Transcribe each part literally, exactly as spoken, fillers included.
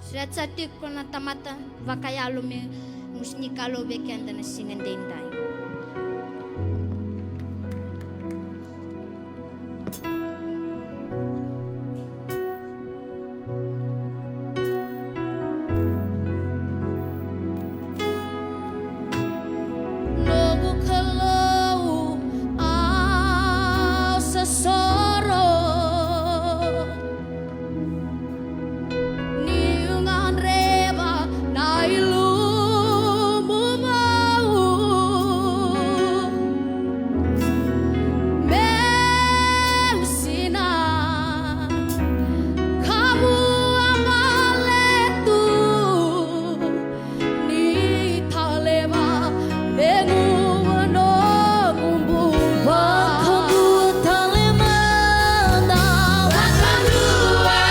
Sreta tiko na tamata vakayalo me musu ni Kalou vei keda na siga daidai. Noqu Kalou, au sa soro. Niu gadreva na ilumu vou meu sinai ka vua baletu ni taleva cegu noqu bula. Vakadua tale mada. Vakadua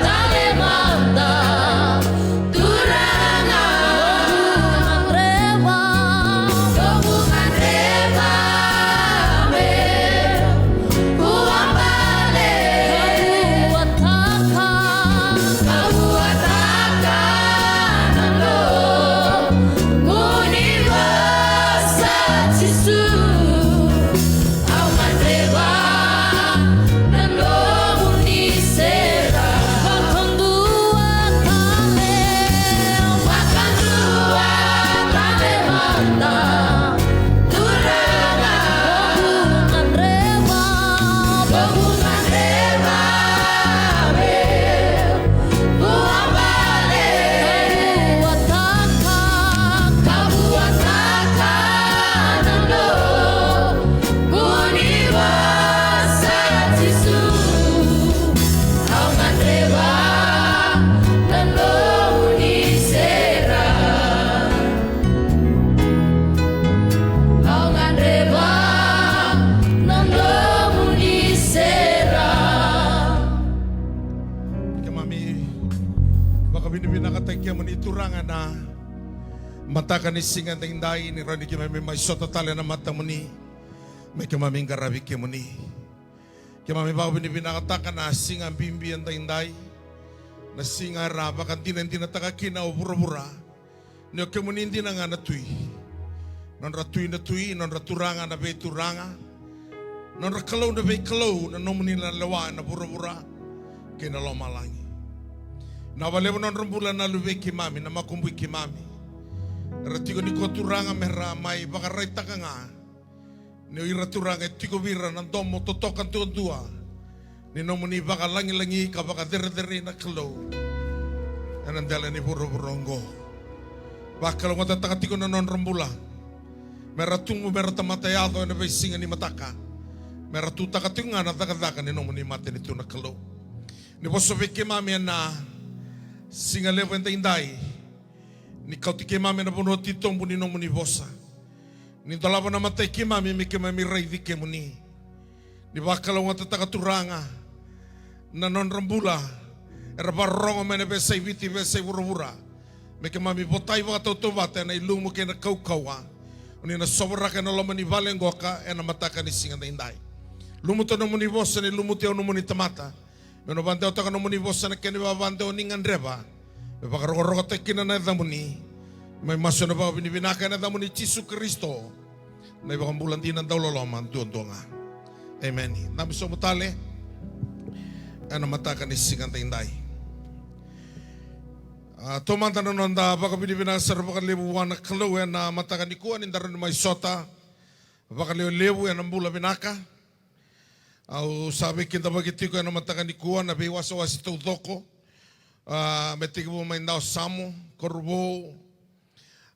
tale mada. Turaga. Noqu gadreva. Noqu gadreva meu vua baletu. Ka vuataka. Ka vuataka na nomuni vosa Jisu. Au gadreva na nomuni sere. Vakadua tale. Vakadua tale mada. Turaga. Noqu gadreva. Noqu gadreva meu vua baletu. Ka vuataka. Ka vuataka na nomuni vosa Jisu. Au gadreva na nomuni sere. Au gadreva na nomuni sere. Keimami vakavinavinakataki kemuni Turaga na mataka ni siga daidai, ni rawa ni keimami mai sota tale na matamuni me keimami qaravi kemuni. Keimami vakavinavinakataka na siga bibi edaidai, na siga era vakadinadinataka kina o vuravura ni o kemuni dina ga na Tui. Nodra Tui na tui, nodra Turaga na veituraga, nodra Kalou na veikalou, na nomuni na lewa ena vuravura kei na lomalagi. Vinaka vakalevu na nodra bula na luvei keimami, na makubui keimami. Era tiko nikua Turaga me ra mai vakaraitaka ga ni o ira Turaga e tiko vei ira na domo totoka duadua ni nomuni vakalagilagi ka vakacerecerei na Kalou ena dela ni vuravura oqo. Vakalougatataka tiko na nodra bula, me ra tubu, me ra tamata yaco ena veisiga ni mataka, me ra tutaka tiko ga na cakacaka ni nomuni matanitu na Kalou. Ni vosa vei keimami ena siga levu edaidai, ni kauti keimami ena vanua titobu ni nomuni vosa. Ni dolava na matai keimami me keimami raici kemuni. Ni vakalougatataka Turaga na nodra bula era vakarorogo mai na veiyasai Viti, veiyasai vuravura, me keimami votai vakatautauvata ena ilumu kei na kaukauwa o ni na sovaraka ena loma ni vale qoka ena mataka ni siga daidai. Lumuta nomuni vosa, ni lumuti au nomuni tamata, meu na vakadewataka nomuni vosa na kena ivakadewa ni gadreva me vakarokorokotaki kina na yacamuni. Mai masu ena vakavinavinaka ena yacamuni Jisu Karisito, na iVakabula dina dauloloma duadua ga. Emeni. Dabe sobu tale ena mataka ni siga daidai. A, taumada na noda vakavinavinaka sara vakalevu vua na Kalou ena mataka nikua ni da rawa ni mai sota vakalevulevu ena bula vinaka. Au sa veikidavaki tiko ena mataka nikua na veiwasewase taucoko, a, me tekivu mai Dawasamu, Korovou,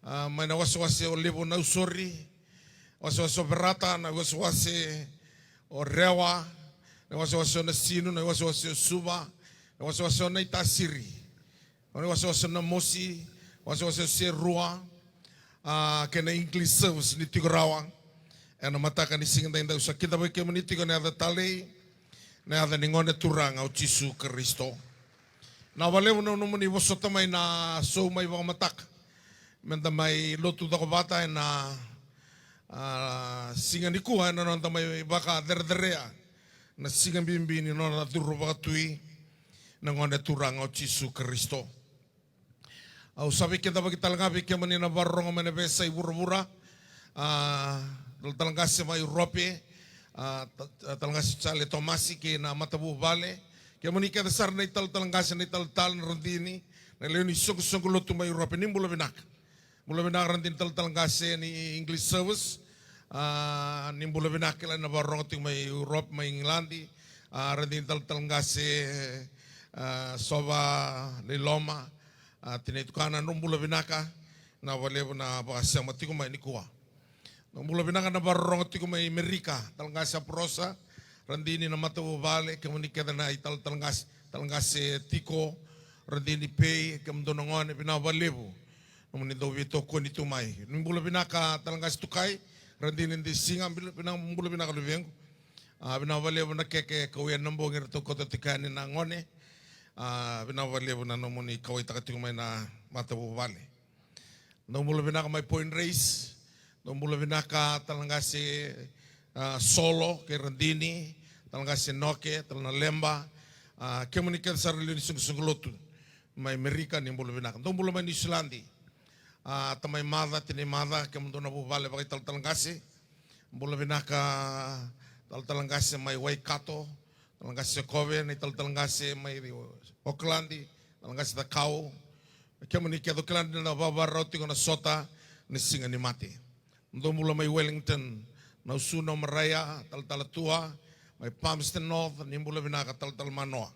a, mai na wasewase o Levu Nausori, wasewase o Verata, na wasewase o Rewa, na wasewase o Nasinu, na wasewase o Suva, na wasewase o Naitasiri, na wasewase o Namosi, wasewase o Serua, a, kei na English service ni tiko rawa ena mataka ni siga daidai. Au sa kidavaki kemuni tiko ena yaca talei, na yaca ni Gone Turaga o Jisu Karisito. Vinaka vakalevu na nomuni vosota mai na sou mai vakamataka me da mai lotu cokovata ena, a, siga nikua ena noda mai vakacerecerea na siga bibi ni nona curu vakatui na Gone Turaga o Jisu Karisito. Au sa vei keda vaki tale ga vei kemuni na vakarorogo mai na veiyasai vuravura. A, talatala qase mai Urope, a, ta-, talatala qase Jale Tomasi kei na matavuvale. Kemuni kece sara na italatala qase, na italatala, na radini, na lewe ni soqosoqo lotu mai Urope, ni bula vinaka. Bula vinaka radini talatala qase ni English service. A, ni bula vinaka kila na vakarorogo tiko mai Europe, mai England. A, radini talatala qase, a, Sova Leiloma. A, tinai tukana, drau bula vinaka. Vinaka vakalevu na vakasema tiko mai nikua. Drau bula vinaka na vakarorogo tiko mai Merika, talatala qase Aprosa, radini na matavuvale, kemuni kece na italatala qase, talatala qase Tiko, radini Pei, kemudou na gone, vinaka vakalevu. Nomuni dau veitokoni tu mai. Ni bula vinaka talatala qase Tukai, radini Desiga, bila-, vinaka, bula vinaka luvequ. A, vinaka vakalevu na keke kau ia na bogi ratou kauta tiko yani na gone. A, vinaka vakalevu na nomuni kauaitaka tiko mai na matavuvale. Dou bula vinaka mai Point Reyes. Dou bula vinaka talatala qase, a, Solo kei radini, talatala qase Noke, talatala Leba. A, kemuni kece sara lewe ni soqosoqo lotu mai Merika, ni bula vinaka. Dou bula mai Niusiladi. A, tamai Maca, tinai Maca, kemudou na vuvale vakaitalatala qase. Bula vinaka talatala qase mai Waikato, talatala qase Sekove, na italatala qase mai Okaladi, talatala qase Cakau. Kemuni kece, au kila ni na vakavakarau tiko na sota ni siga ni mate. Dou bula mai Wellington, na Usu, na Maraia, talatala Tua, mai Palmerston North, ni bula vinaka talatala Manoa.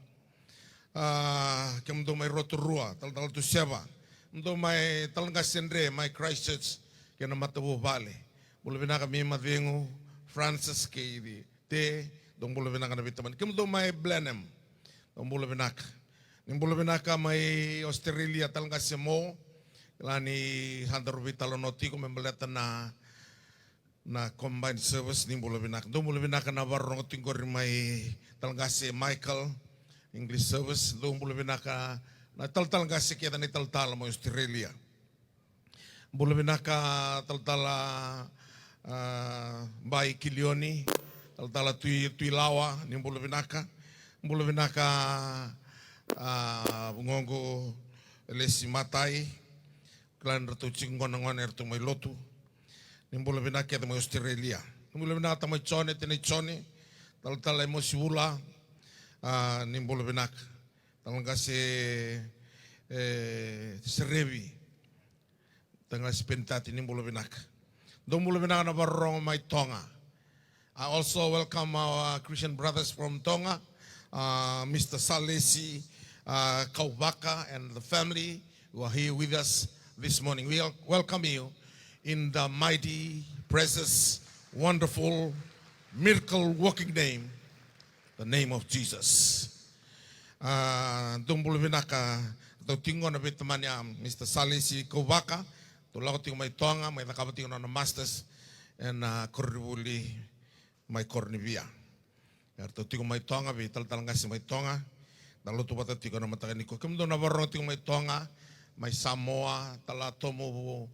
A, kemudou mai Rotorua, talatala Tuseva. Dou mai talatala qase Dre, mai Christchurch, kei na matavuvale. Bula vinaka mi macegu, Francis kei Te, dou bula vinaka na veitamani. Kemudou mai Blenheim, dou bula vinaka. Ni bula vinaka mai Australia, talatala qase Mo. Kila ni sa daru veitalanoa tiko me baleta na na combined service, ni bula vinaka. Dou bula vinaka na vakarorogo tiko qori mai talatala qase Michael, English service. Dou bula vinaka na talatala qase kece na italatala mai Australia. Bula vinaka talatala, a, Bai Kilioni, talatala Tui, Tuilawa, ni bula vinaka. Bula vinaka, a, vugoqu Lesi Matai. Kila ni ratou tiko qo na gone eratou mai lotu. Ni bula vinaka kece mai Australia. Ni bula vinaka tamai Jone, tinai Jone, talatala Emosi Vula. A, ni bula vinaka. Talatala qase, e, Serevi. Talatala qase Penitati, ni bula vinaka. Dou bula vinaka na vakarorogo mai Tonga. I also welcome our Christian brothers from Tonga, uh, Mister Salesi, uh, Kauvaka and the family who are here with us this morning. We wel-, welcome you in the mighty, precious, wonderful, miracle working name, the name of Jesus. A, dou bula vinaka, ratou tiko na veitamani, a, Mister Salesi Kauvaka, ratou lako tiko mai Tonga, mai cakava tiko na nona masters ena, a, koronivuli mai Koronivia. Eratou tiko mai Tonga, veitalatala qase mai Tonga, da lotu vata tiko ena mataka nikua. Kemudou na vakarorogo tiko mai Tonga, mai Samoa, Talatomu,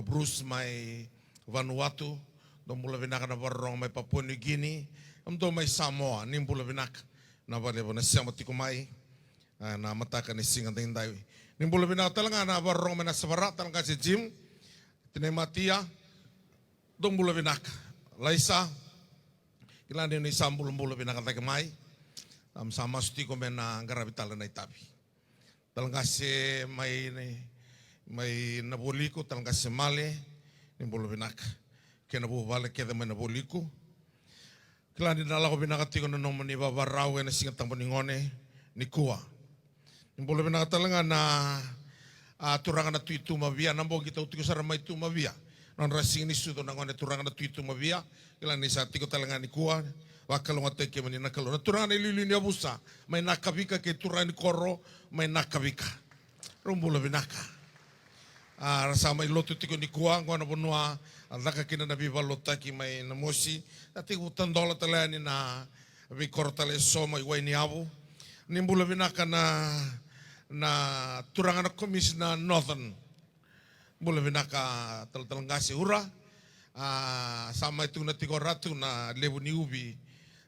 Bruce mai Vanuatu, dou bula vinaka na vakarorogo mai Papua New Guinea, kemudou mai Samoa, ni bula vinaka. Na vakalevu na sema tiko mai, a, na mataka ni siga daidai. Ni bula vinaka tale ga na vakarorogo mai Nasavara, talatala qase Jim, tinai Matia, dou bula vinaka. Laisa, kila ni ni sa bulabula vinaka cake mai. Am, sa masu tiko me na qaravi tale na itavi. Talatala qase mai, mai Navualiku, talatala qase Male, ni bula vinaka. Kei na vuvale kece mai Navualiku. Kila ni na lako vinaka tiko na nomuni vakavakarau ena Siga Tabu ni Gone nikua. Ni bula vinaka tale ga na, a, turaga na Tui Tumavia, na bogi tau tiko sara mai Tumavia. Nodra siga ni sucu na gone turaga na Tui Tumavia. Kila ni sa tiko tale ga nikua. Vakalougatataki kemuni na Kalou. Na turaga na iliuliu ni yavusa mai Nakavika kei turaga ni koro mai Nakavika. Rau bula vinaka. A, ra sa mai lotu tiko nikua, qo na vanua a caka kina na veivakalotutaki mai Namosi. Sa tekivu tadola tale yani na veikoro tale eso mai Wainiyavu. Ni bula vinaka na, na turaga na Commissioner Northern. Bula vinaka talatala qase Ura. A, sa mai tukuna tiko o Ratu na levu ni uvi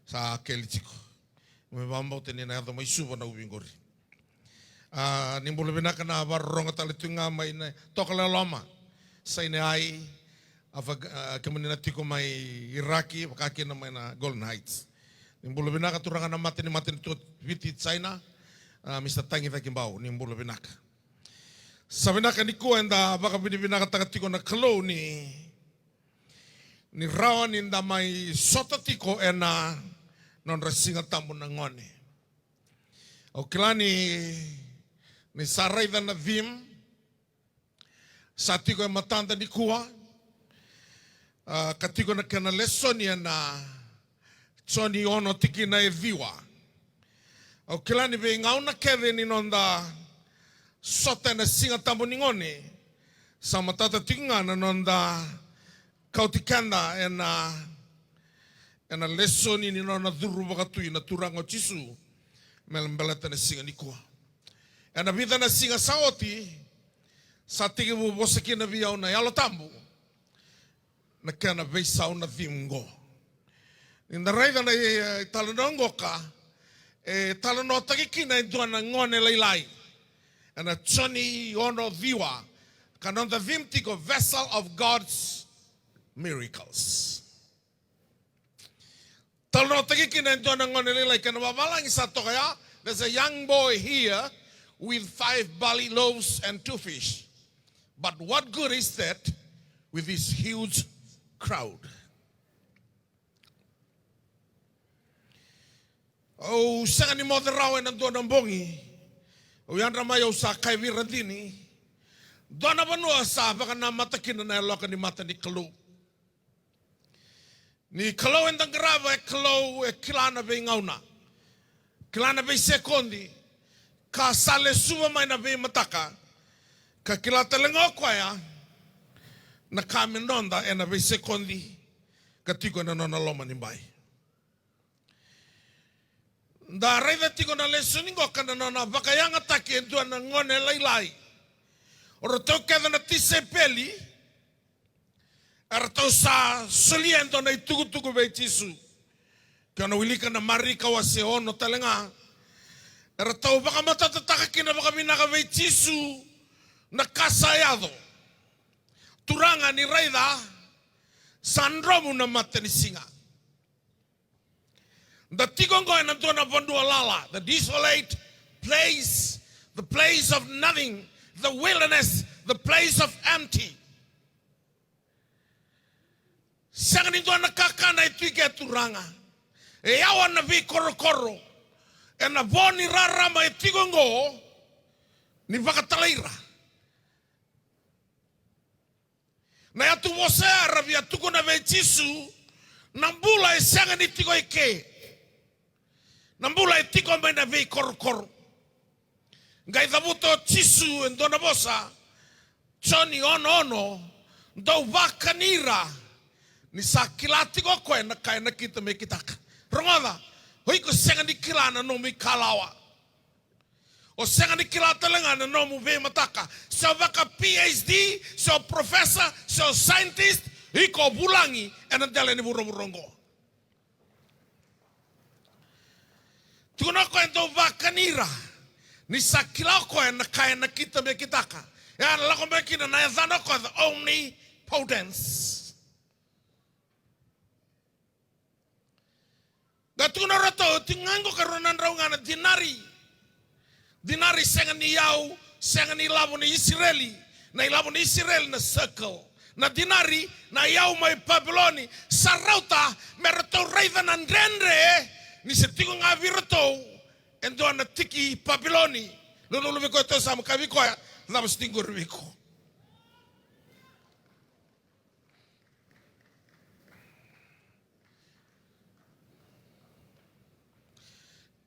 sa keli tiko. Me vakabauta ni na yaco mai Suva na uvi qori. A, ni bula vinaka na vakarorogo tale tu ga mai na Tokalau e Loma, Sinai, a vaka, a, kemuni na tiko mai Iraki, vaka kina mai na Golden Heights. Ni bula vinaka turaga na mata ni matanitu o Viti, China, a, Mister Tagicaki Bau, ni bula vinaka. Sa vinaka nikua eda vakavinavinakataka tiko na Kalou ni, ni rawa ni da mai sota tiko ena nodra Siga Tabu na gone. Au kila ni, ni sa raica na theme sa tiko e matada nikua, a, ka tiko na kena lesoni ena Joni ono tikina e ciwa. Au kila ni veigauna kece ni noda sota ena Siga Tabu ni gone, sa matata tiko ga na noda kauti keda ena, ena lesoni ni nona curu vakatui na Turaga o Jisu me baleta na siga nikua. Ena vica na siga sa oti, sa tekivu vosa kina vei au na Yalo Tabu na kena veisau na theme qo. Ni da raica na, e, italanoa qoka, e talanoataki kina e dua na gone lailai ena Joni ono ciwa, ka noda theme tiko Vessel of God's Miracles. Talanoataki kina e dua na gone lailai, kena vavalagi sa toka ya, there's a young boy here with five barley loaves and two fish. But what good is that with this huge crowd? Au sega ni moce rawa ena dua na bogi. Au yadra mai au sa kaya vei ira, dina, dua na vanua sa vakanamata kina na yaloka ni mata ni Kalou. Ni Kalou eda qarava e Kalou e kila na veigauna, kila na veisekodi, ka sa lesuva mai na veimataka, ka kila tale ga o koya na ka me noda ena veisekodi ka tiko ena nona loma ni bai. Da raica tiko na lesoni qoka na nona vakayagataki e dua na gone lailai. O ratou kece na tisaipeli eratou sa solia e dua na itukutuku vei Jisu. Ke o na wilika na Marika wase ono tale ga, eratou vakamatatataka kina vakavinaka vei Jisu na ka sa yaco. Turaga, ni raica, sa dromu na matanisiga. Da tiko oqo ena dua na vanua lala, the desolate place, the place of nothing, the wilderness, the place of empty. Sega ni dua na kakana e tu i ke, Turaga. E yawa na veikorokoro. Ena vo ni rarama e tiko oqo, ni vakatalai ira. Na yatuvosa ya era via tukuna vei Jisu, na bula e sega ni tiko i ke. Na bula e tiko mai na veikorokoro. Qai cavuta o Jisu e dua na vosa, Joni ono ono, dou vakani ira, ni sa kila tiko o koya na ka e nakita me kitaka. Rogoca, o iko sega ni kila na nomu ikalawa. O sega ni kila tale ga na nomu veimataka. Se o vaka P H D, se o professor, se o scientist, iko o vulagi ena dela ni vuravura oqo. Tukuna o koya, dou vakani ira, ni sa kila o koya na ka e nakita me kitaka. E a lako mai kina na yacana o koya, the omnipotence. Qai tukuna o ratou, tiko ga qo ka rua na drau ga na dinari. Dinari sega ni yau, sega ni ilavo ni Isireli. Na ilavo ni Isireli na shekel. Na dinari na yau mai Papiloni. Sa rauta me ratou raica na dredre ni se tiko ga vei iratou e dua na tiki Papiloni. Lululu vei koya e tou sa mai kaya vei koya, cava se tiko qori vei iko?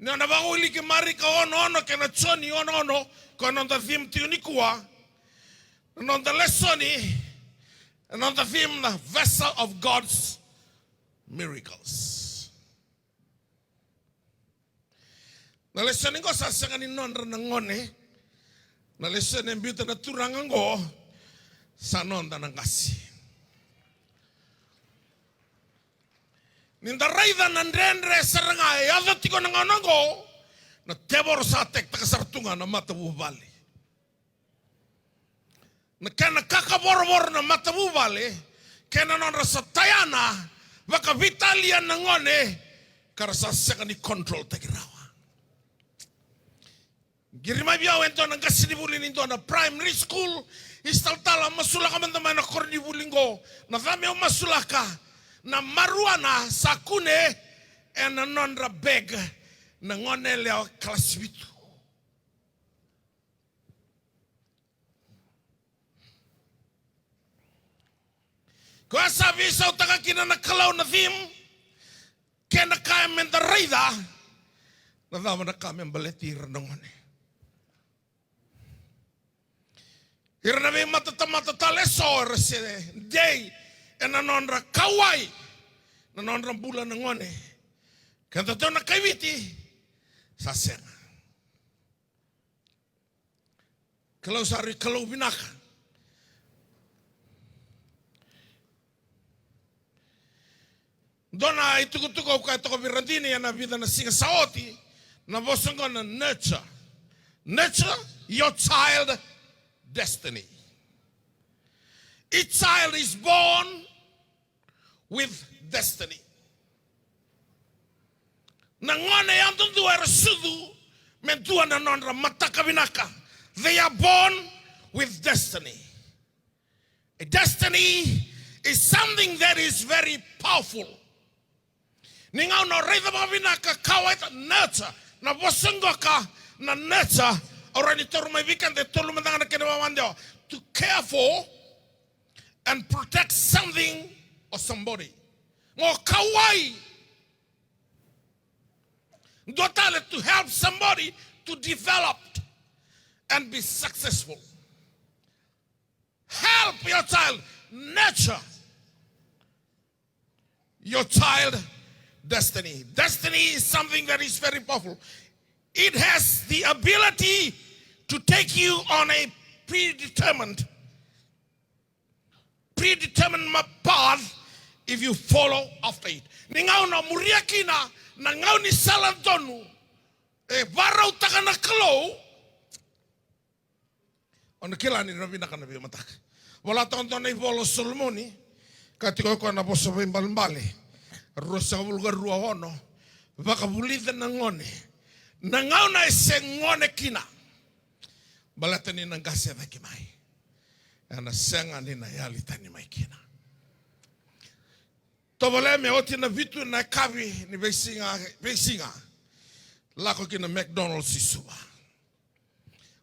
Ni o na vakawiliki Marika ono ono kei na Joni ono ono, ko na noda theme tiko nikua, na noda lesoni, na noda theme na Vessel of God's Miracles. Na lesoni qo sa sega ni nodra na gone. Na lesoni e biuta na turaga qo sa noda na qase. Ni da raica na dredre sara ga e yaco tiko na gauna qo, Na tevoro sa attack-taka sara tu ga na matavuvale. Na kena kakavorovoro na matavuvale kei na nodra sa tayana vakaveitalia na gone ka ra sa sega ni control-taki rawa. Qiri mai vei au e dua na qasenivuli ni dua na primary school, istalatala, masulaka mada mai na koronivuli qo. Na cava meu masulaka? Na maruana sa kune ena nodra bag na gone yalewa kalasi vitu. Koya sa veisautaka kina na Kalou na theme, kena ka me da raica, na cava na ka me baleti ira na gone. Ira na veimatatamata tale eso era se dei ena nodra kauwai na nodra bula na gone. Keda dau na kai Viti, sa sega. Kalou sa rui Kalou vinaka. Dua na itukutuku au kaya toka vei Radini ena vica na siga sa oti, na vosa qo na nurture. Nurture your child destiny. Each child is born with destiny. Na gone yadudua era sucu me dua na nodra mataka vinaka. They are born with destiny. A destiny is something that is very powerful. Ni gauna o raica vakavinaka, kauwaitaka, nurture, na vosa qoka na nurture, au rawa ni taura mai vei keda e tolu mada ga na kena vakadewa. To care for and protect something or somebody. Mo kauwai. Dua tale, to help somebody to develop and be successful. Help your child nurture your child destiny. Destiny is something that is very powerful. It has the ability to take you on a predetermined, predetermined ma-, path if you follow after it. Ni gauna o muria kina na gaunisala donu e varautaka na Kalou, o na kila ni na vinaka na veimataka. Vola toka dua na ivola o Solomoni, ka tiko o koya na Vosa Vakaibalebale ruasagavulu ka rua, ono. Vakavulica na gone na gauna e se gone kina, baleta ni na qase cake mai, ena sega ni na yali tani mai kina. Tovolea me oti na vitu na yakavi ni veisiga, veisiga, lako ki na McDonald's i Suva.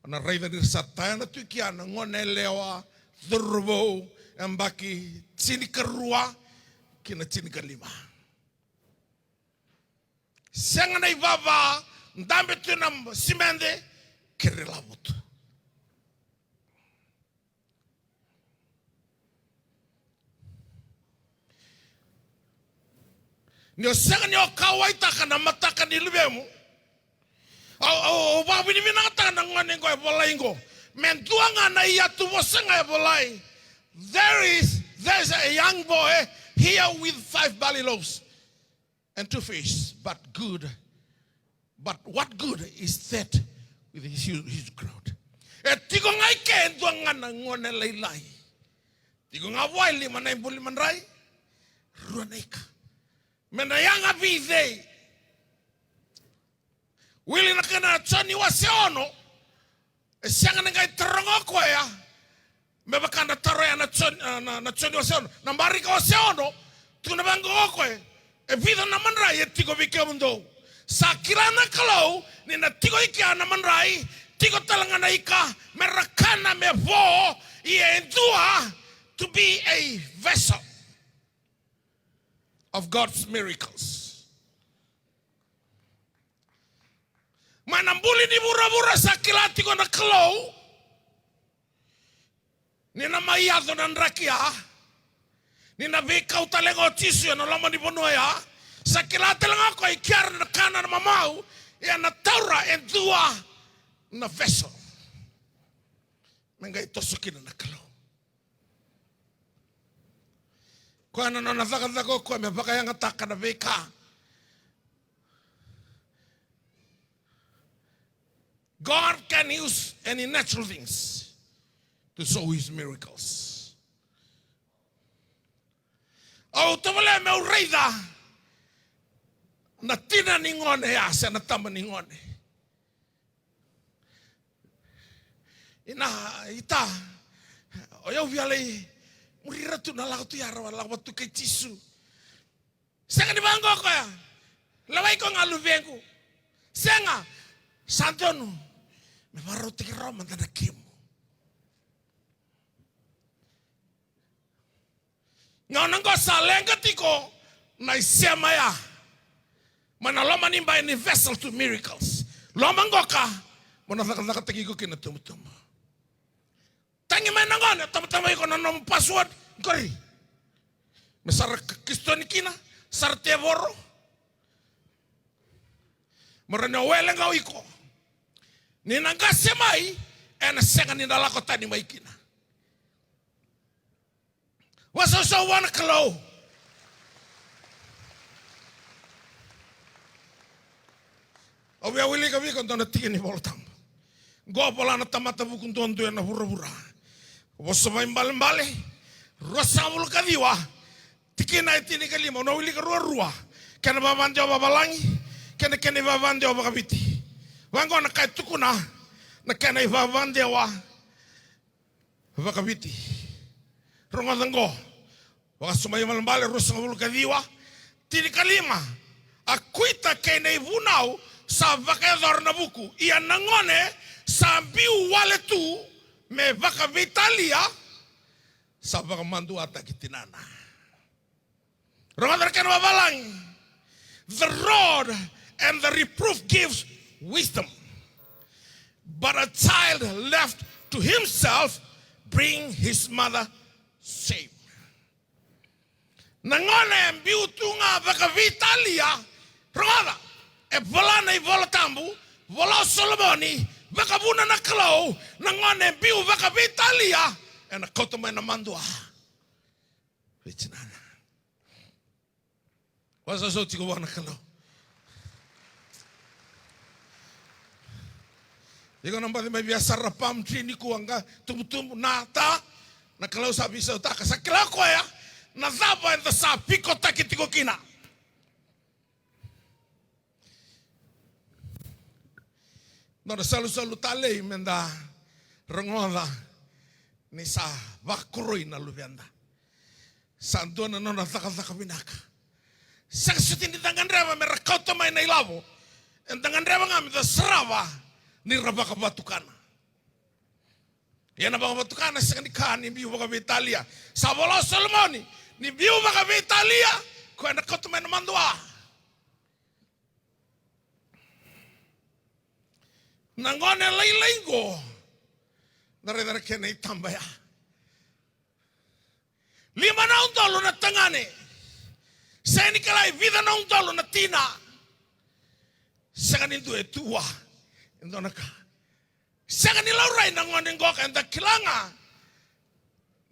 O na raica ni ra sa tayana tu i kea na gone yalewa, cauravou, yabaki tinikarua ki na tinikalima. Sega na ivava, dabe tu na simede, kere lavutu. Ni o sega ni o kauwaitaka na mataka ni luvemu, au, au, au vakavinavinakataka na gone qo e volai qo. Me dua ga na iyatuvosa ga e volai. There is, there's a young boy here with five barley loaves and two fish, but good, but what good is that with his huge, huge crowd? E tiko ga i ke e dua ga na gone lailai. Tiko ga vua e lima na ibuli madrai, rua na ika. Me na yaga vei cei? Wili na kena Joni wase ono, e sega ni qai taroga o koya me vaka na taro ya na Joni, a, na, na Joni wase ono. Na Marika wase ono, tukuna vaqo o koya, e vica na madrai e tiko vei kemudou. Sa kila na Kalou ni na tiko i kea na madrai, tiko tale ga na ika, me ra kana me vo, ia e dua, to be a vessel of God's miracles. Mai na buli ni vuravura sa kila tiko na Kalou ni na mai yaco na draki ya, ni na veikau tale ga o Jisu ena loma ni vanua ya. Sa kila tale ga o koya i kea na kana na mamau, ia na taura e dua na vessel me qai toso kina na Kalou. Koya na nona cakacaka o koya me vakayagataka na veika God can use any natural things to show his miracles. Au tovolea meu raica na tina ni gone ya se na tama ni gone. Ina ita, o yau via lai muri ira tu na lako tu ya, rawa lako vata tu kei Jisu. Sega ni vaqo koya. Lewai iko ga luvequ. Sega. Sa donu me vakarautaki rawa mada na kemu. Gauna qo sa leqa tiko na isema ya mai na loma ni bai ni vessel to miracles. Loma qoka mo na cakacakataki iko kina tubutubu. Tagi mai na gone, tamatama iko na nomu password qori. Me sa ra k-, kistoni kina, sa ra tevoro. Mo ra na wele ga o iko. Ni na qase mai, ena sega ni na lako tani mai kina. Vakasausau vua na Kalou. Au via wilika vei iko dua na tiki ni Vola Tabu. Qo vola na tamata vuku duadua ena vuravura. Vosa Vakaibalebale ruasagavulu ka ciwa, tikina e tinikalima, au na wilika ruarua. Kena ivavadewa vavalagi, kei na kena ivavadewa vakaviti. Vaqo na ka e tukuna na kena ivavadewa vakaviti. Rogoca qo. Vosa Vakaibalebale ruasagavulu ka ciwa, tinikalima. A kuita kei na ivunau sa vakayacora na vuku. Ia na gone sa biu wale tu me vakaveitalia, sa vakamaduataki tinana. Rogoca na kena vavalagi. The rod and the reproof gives wisdom, but a child left to himself bring his mother shame. Na gone e biu tu ga vakaveitalia. Rogoca, e vola na iVola Tabu, vola o Solomoni, vakavuna na Kalou, na gone e biu vakaveitalia ena kauta mai na madua vei tinana. Vakasausau tiko vua na Kalou. Iko na baci mai via sara palm tree nikua, qatubutubu, nata. Na Kalou sa veisautaka, sa kila o koya na cava eda sa vikotaki tiko kina. Nona salusalu talei meda rogoca ni sa vakoroi na luveda. Sa dua na nona cakacaka vinaka. Sega soti ni da gadreva me ra kauta mai na ilavo. Eda gadreva ga me da sarava ni ra vakavatukana. Ia na vakavatukana sega ni ka ni biu vakaveitalia. Sa vola o Solomoni ni biu vakaveitalia, koya na kauta mai na madua. Na gone lailai qo, na raica na kena itaba ya. Lima na udolu na tagane. Sega ni kila e vica na udolu na tina. Sega ni dua e tu vua e dua na ka. Sega ni laurai na gone qo ka eda kila ga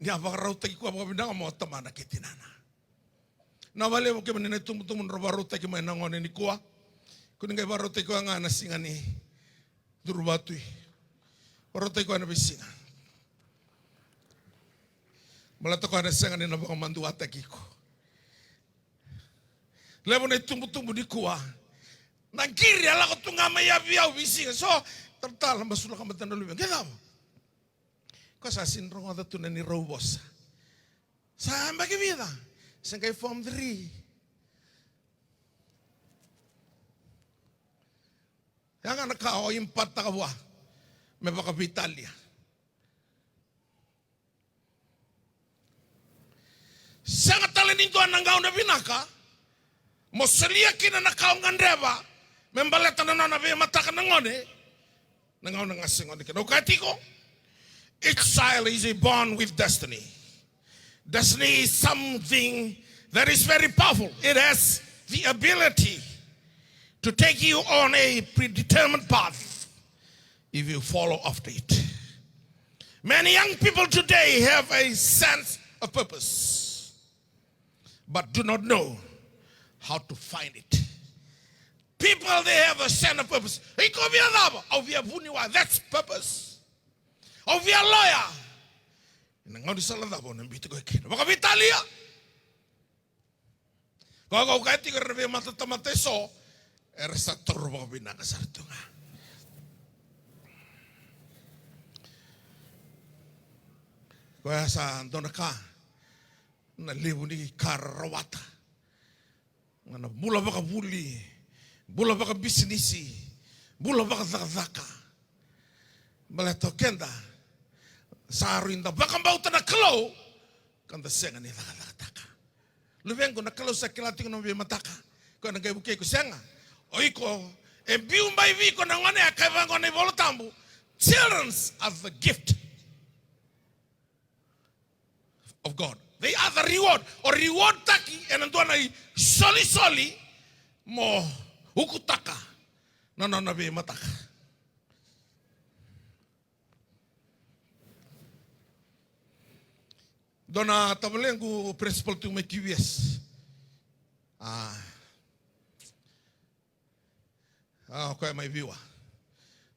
ni a vakarautaki koya vakavinaka mai o tamana kei tinana. Na vakalevu kemuni na itubutubu nodra vakarautaki mai na gone nikua. Kua ni qai vakarautaki koya ga na siga ni Duruvatu. Vakarautaki koya na veisiga. Baleta koya na sega ni na vakamaduataki iko. Levu na itubutubu nikua. Na qiri a lako tu ga mai yavi au veisiga. So, talatala, basulaka mata na luve. Qai cava? Ko sa sini rogoca tu na neirau vosa. Sa yabaki vica? Sa qai form three. Ya ga na ka o impataka vua me vakaveitalia. Sega tale ni dua na gauna vinaka mo solia kina na ka o gadreva me baleta na nona veimataka na gone. Na gauna ga se gone kina. Au kaya tiko, each child is born with destiny. Destiny is something that is very powerful. It has the ability to take you on a predetermined path if you follow after it. Many young people today have a sense of purpose, but do not know how to find it. People, they have a sense of purpose. Iko via cava? Au via vuniwai. That's purpose. Au via loya. Ena gaunisala cava o na biuti koya kina? Vakaveitalia. Koya au kaya tiko, era na veimatatamata eso era sa taura vakavinaka sara tu ga. Koya sa dua na ka na levu ni ka ra rawata. Ga na bula vakavuli, bula vakabisinisi, bula vakacakacaka. Baleta o keda sa rui da vakabauta na Kalou, ka da sega ni cakacakataka. Luvequ, na Kalou sa kila tiko na veimataka. Koya na qai vukei iko, sega. O iko, e biu mai vei iko na gone, a kaya vaqo na iVola Tabu. Childrens are the gift of God. They are the reward. O reward taki ena dua na isolisoli mo ukutaka na nona veimataka. Dua na tavalequ principal tu mai Q V S. A, a, o koya mai Viwa.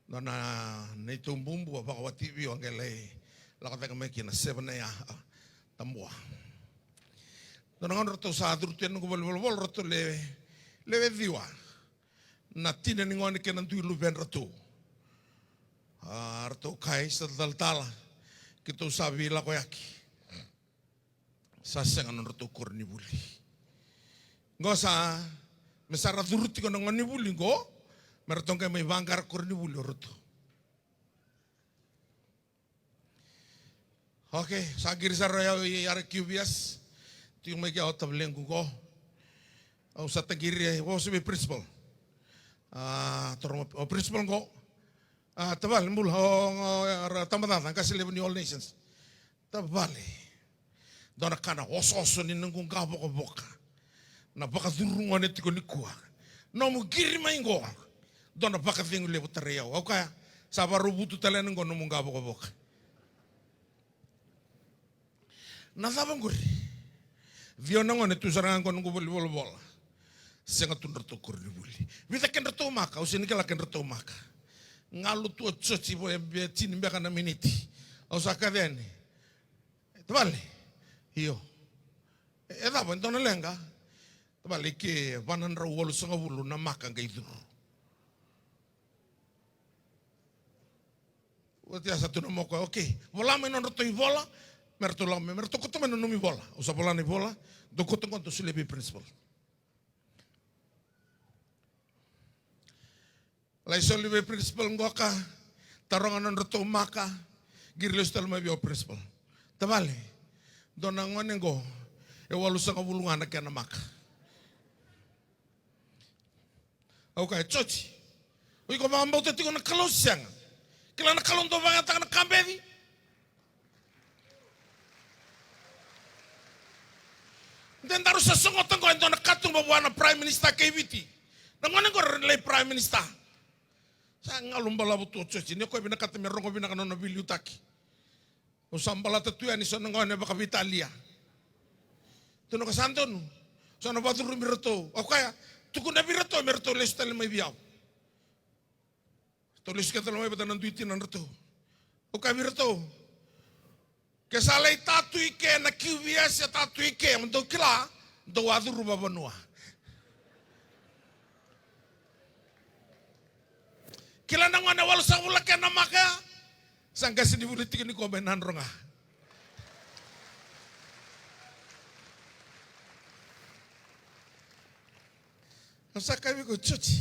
Dua na neitou bubu a vakawati Viwa, qai lai lako cake mai kina seven a.m. Tabua. Dua na gauna ratou sa curu tu ena noqu vale ni volavola, ratou lewe, lewe ciwa. Na tina ni gone kei na dui luvedratou. A, ratou kaya sa talatala, keitou sa veilakoyaki. Sa sega nodratou koronivuli. Qo sa, me sa ra curu tiko na gonevuli qo, me ratou qai mai vaqara koronivuli o ratou. Okay, sa qiri sara o yau i R Q V S. Tiko mai kea o tavalequ qo. Au sa taqiri, e, vosa vei principal. A, toro o principal qo. A, tavale, bula, o, o, o, ra tabacakacaka, qase levu ni All Nations. Tavale. Dua na ka na osooso ni noqu qavokavoka. Na vakacuru gone tiko nikua. Nomu qiri mai qo. Dua na vakacegu levu tarai au. Au kaya, sa vakarau vutu tale yani qo nomu qavokavoka. Na cava qori? Ciwa na gone tu sara ga qo noqu vale ni volavola. Sega tu nodratou koronivuli. Vica kedratou maka, au sega ni kila kedratou maka. Galu tu o Joji vo e, e tini beka na miniti. Au sa kaci yani. Tavale. Io. E, e cava, e dua na leqa? Tavale, ke va na drau walusagavulu na maka qai curu. Oti ya sa tu na moko, okay. Vola mai nodratou ivola, me ratou lako mai, me ratou kauta mai na nomu ivola. Au sa vola na ivola, dou kauta qo, dou solia vei principal. Lai soli vei principal qoka, taroga nodratou maka, qiri lesu tale mai vei au principal. Tavale, dua na gone qo, e walusagavulu ga na kena maka. Au kaya, Joji, o iko vakabauta tiko na Kalou se sega? Kila na Kalou dau vakayagataka na ka beci. De daru sa sogota qo e dua na katuba vua na Prime Minister kei Viti. Na gone qo rawa ni lai Prime Minister. Sa galu balavu tu o Joji, ni o koya vinakata me rogo vinaka na nona veiliutaki. Au sa balata tu yani so na gone vakaveitalia. Tukuna o koya sa donu. Sa na vakacurumi iratou. Au kaya, tukuna vei iratou me ratou lesu tale mai vei au. Ratou lesu kece tale mai vata na dui tinadratou. Au kaya vei iratou, ke sa lai tatu i ke na Q V S, e tatu i ke, mo dou kila, dou a curu vavanua. Kila na gone walusagavulu na kena maka ya. Sa qasenivuli tiko nikua mai Nadroga. Au sa kaya vei koya, Joji,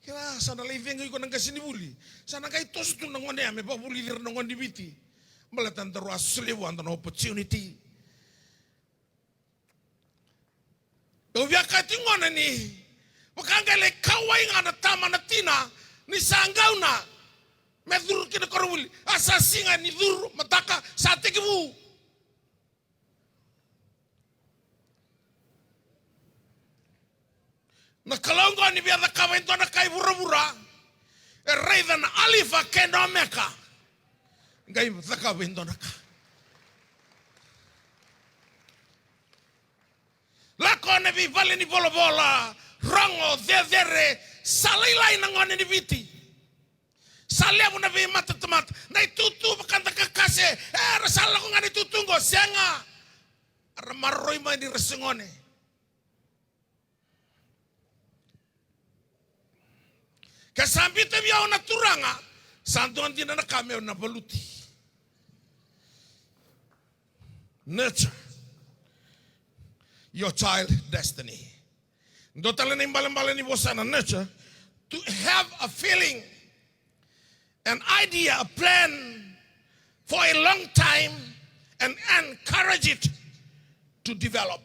kila sa na lai cegu iko na qasenivuli. Sa na qai toso tu na gone ya me vakavulici ira na gone ni Viti. Baleta daru a solia vua dua na opportunity. Au via kaya tiko gona ni vaka qai lai kauwai ga na tama na tina ni sa gauna me curu kina koronivuli. A sa siga ni curu, mataka sa tekivu. Na Kalou qo ni via cakava e dua na ka i vuravura, e raica na Alifa kei na Omeka. Qai cakava e dua na ka. Lako na Vale ni volavola, rogo, cecere, sa lailai na gone ni Viti. Sa levu na veimatatamata, na itutu vakadakakase, era sa lako ga na itutu qo, sega. Era maroroi mai ni ra se gone. Ke sa biuta vei au na Turaga, sa dua dina na ka meu na valuti. Nurture your child destiny. Dua tale na ibalebale ni vosa na nurture, to have a feeling, an idea, a plan for a long time and encourage it to develop.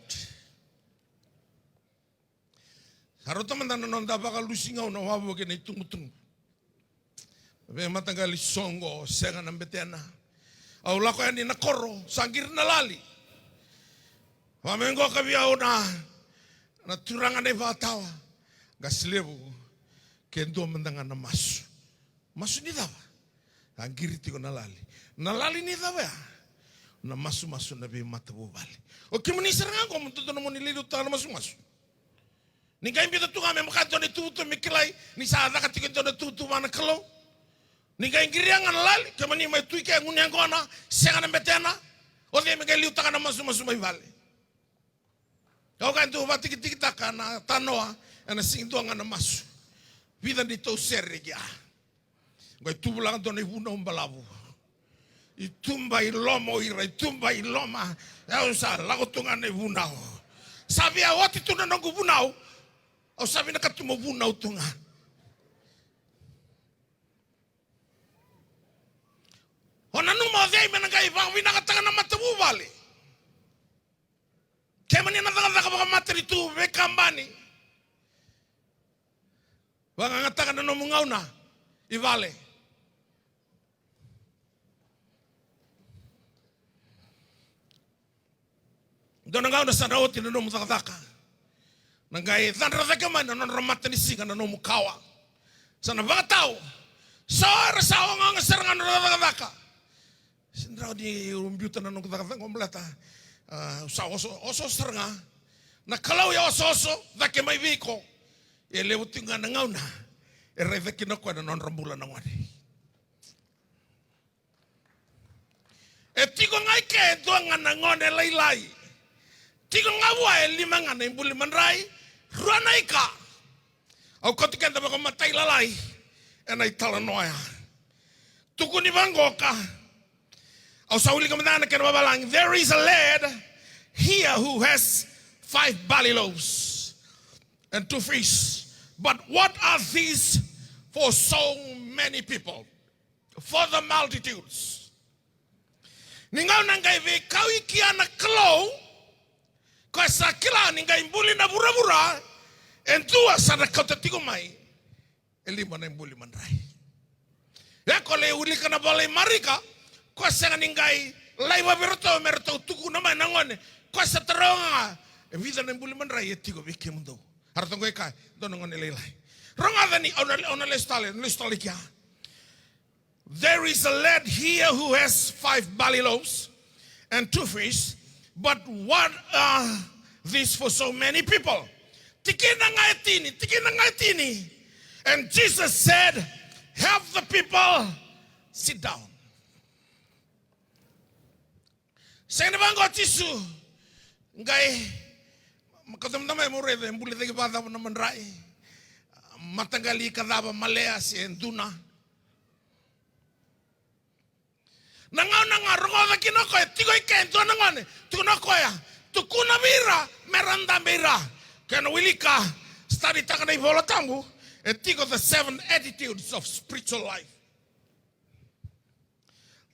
Sa rauta mada na noda vakalusi gauna wavoki na itubutubu. Veimataqali soqo sega na betena. Au lako yani na koro, sa qiri na lali. Vamego ka vei au na, na turaga na ivatawa. Qase levu, ke dua mada ga na masu. Masu ni cava? A qiri tiko na lali. Na lali ni cava ya? Na masumasu na veimatavuvale. O kemuni sara ga qo mo dodonu mo ni liutaka na masumasu. Ni qai biuta tu ga me maka dua na ituvatuva me kilai ni sa caka tiko e dua na ituvatuva na Kalou. Ni qai qiria ga na lali, kemuni mai tu i ke gunu yaqona, sega na betena. O cei me qai liutaka na masumasu mai vale? Au qai dau vakatikitikitaka na tanoa ena sega ni dua ga na masu. Vica ni tou sere i kea. Qai tu vula ga dua na ivunau balavu. I tuba i loma o ira, i tuba i loma. Au sa lako tu ga na ivunau. Sa via oti tu na noqu vunau. Au sa vinakata tu mo vunau tu ga. O nanuma o cei me na qai vakavinakataka na matavuvale? Kemuni na cakacaka vakamatanitu, veikabani. Vakayagataka na nomu gauna i vale. Dua na gauna sa na oti na nomu cakacaka. Na qai cadra cake mai na nodra matanisiga na nomu kawa. Sa na vakatau. So era sa ogaoga sara ga na nodra cakacaka. Sega ni rawa niu biuta na noqu cakacaka qo baleta, a, au sa oso, oso sara ga. Na Kalou e osooso cake mai vei iko. E levu tiko ga na gauna e raica kina o koya na nodra bula na gone. E tiko ga i ke e dua ga na gone lailai. Tiko ga vua e lima ga na ibuli madrai, rua na ika. Au kauti keda vakamatailalai ena italanoa ya. Tukuni vaqo ka. Au sa wilika mada na kena vavalagi. There is a lad here who has five barley loaves and two fish. But what are these for so many people? For the multitudes. Ni gauna qai veikau i kea na Kalou, koya sa kila ni qai buli na vuravura, e dua sa na kauta tiko mai e lima na ibuli madrai. Ia ko lai wilika na vola i Marika, koya sega ni qai laiva vei iratou me ratou tukuna mai na gone, koya sa taroga ga, e vica na ibuli madrai e tiko vei kemudou? A ratou qai kaya, dua na gone lailai. Rogoca ni, au na, au na lesu tale, na lesu tale i kea. There is a lad here who has five barley loaves and two fish, but what are these for so many people? Tikina ga e tini, tikina ga e tini. And Jesus said, "Have the people sit down." Sega ni vaqo o Jisu qai kauta mada mai mo raica e buli cake vakacava na madrai. Mataqali ika cava, malea se duna. Na gauna ga rogoca kina o koya, tiko i ke e dua na gone, tukuna o koya, tukuna vei ira me ra dabe i ra. Kena wilika, study taka na iVola Tabu, e tiko the seven attitudes of spiritual life.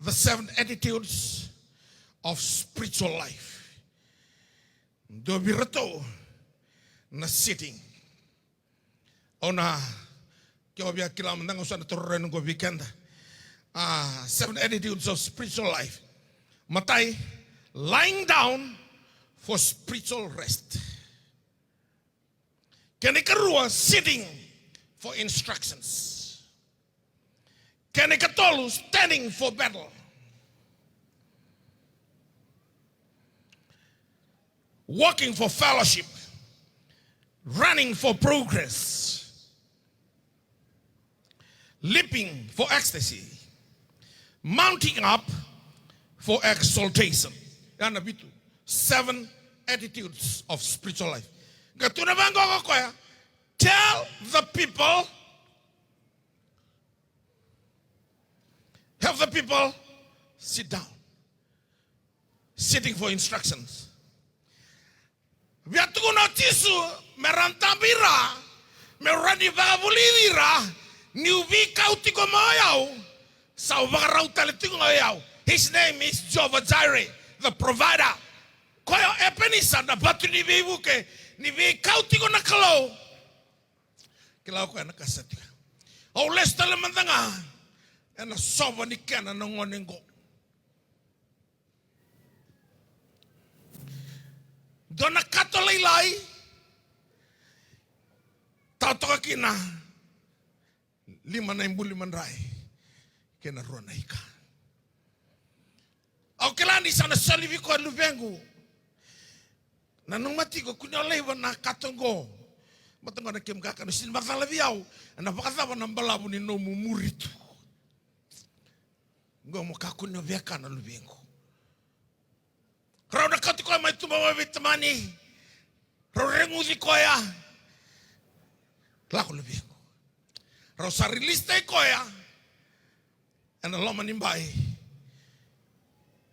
The seven attitudes of spiritual life. Dua vei iratou na sitting. Au na, ke o via kila mada ga, au sa na toro rai noqu vei keda. Ah, seven attitudes of spiritual life. Matai, lying down for spiritual rest. Kena ikarua, sitting for instructions. Kena ikatolu, standing for battle. Walking for fellowship. Running for progress, leaping for ecstasy, mounting up for exaltation. Ya na vitu. Seven attitudes of spiritual life. Qai tukuna vaqo o koya, tell the people, have the people sit down. Sitting for instructions. Via tukuna o Jisu me ra dabe i ra, me ra ni vakavulici ira, niu veikau tiko mai o yau, sa vakarau tale tiko ga o yau. His name is Jehovah Jireh, the provider. Koya o Epenisa, na vatu ni veivuke, ni veikau tiko na Kalou. Kila o koya na ka sa tiko. Au lesu tale mada ga ena sova ni kena na gone qo. Dua na kato lailai, tau toka kina lima na ibuli madrai kei na rua na ika. Au kila ni sa na soli vei koya, luvequ. Nanuma tiko, kua ni o laiva na kato qo. Mata qo na kemu kakana, sega ni macala vei au, ena vakacava na balavu ni nomu muri tu. Qo mo kakua ni o via kana, luvequ. Rau na kauti koya mai tuba mai vei tamani. Rau reguci koya. Lako, luvequ. Rau sa release-taki koya ena loma ni bai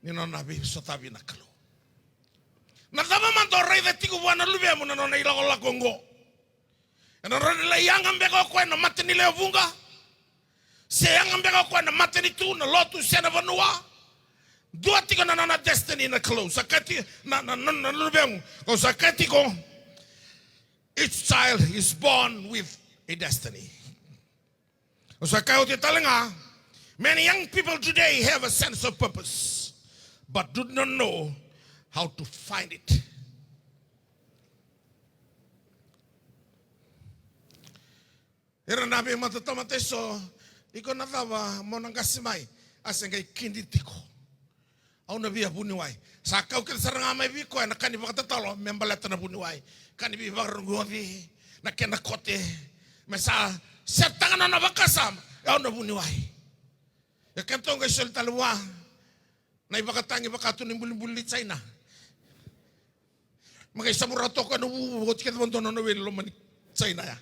ni nona veisotavi na Kalou. Na cava mada o raica tiko vua na luvemu na nona ilakolako oqo? Ena rawa ni lai yaga beka o koya ena mata ni lewe vuqa, se yaga beka o koya ena matanitu, na lotu, se na vanua. Dua tiko na nona destiny na Kalou. Sa kaya tiko na, na, na, na luvemu. Kau sa kaya tiko, each child is born with a destiny. Au sa kaya oti tale ga, many young people today have a sense of purpose, but do not know how to find it. Ira na veimatatamata eso, iko na cava mo na qasi mai? A se qai kidi tiko. Au na via vuniwai. Sa kau kece sara ga mai vei koya na ka ni vakatatalo me baleta na vuniwai. Ka ni veivakarogoi, na kena kote. Me sa set-taka na nona vakasama, e au na vuniwai. Ia keitou qai soli tale vua na ivakatagi vakatau ni bulibuli ni Jaina. Me qai savura toka na vuvu, oti kece vakadua na nona wele loma ni Jaina ya.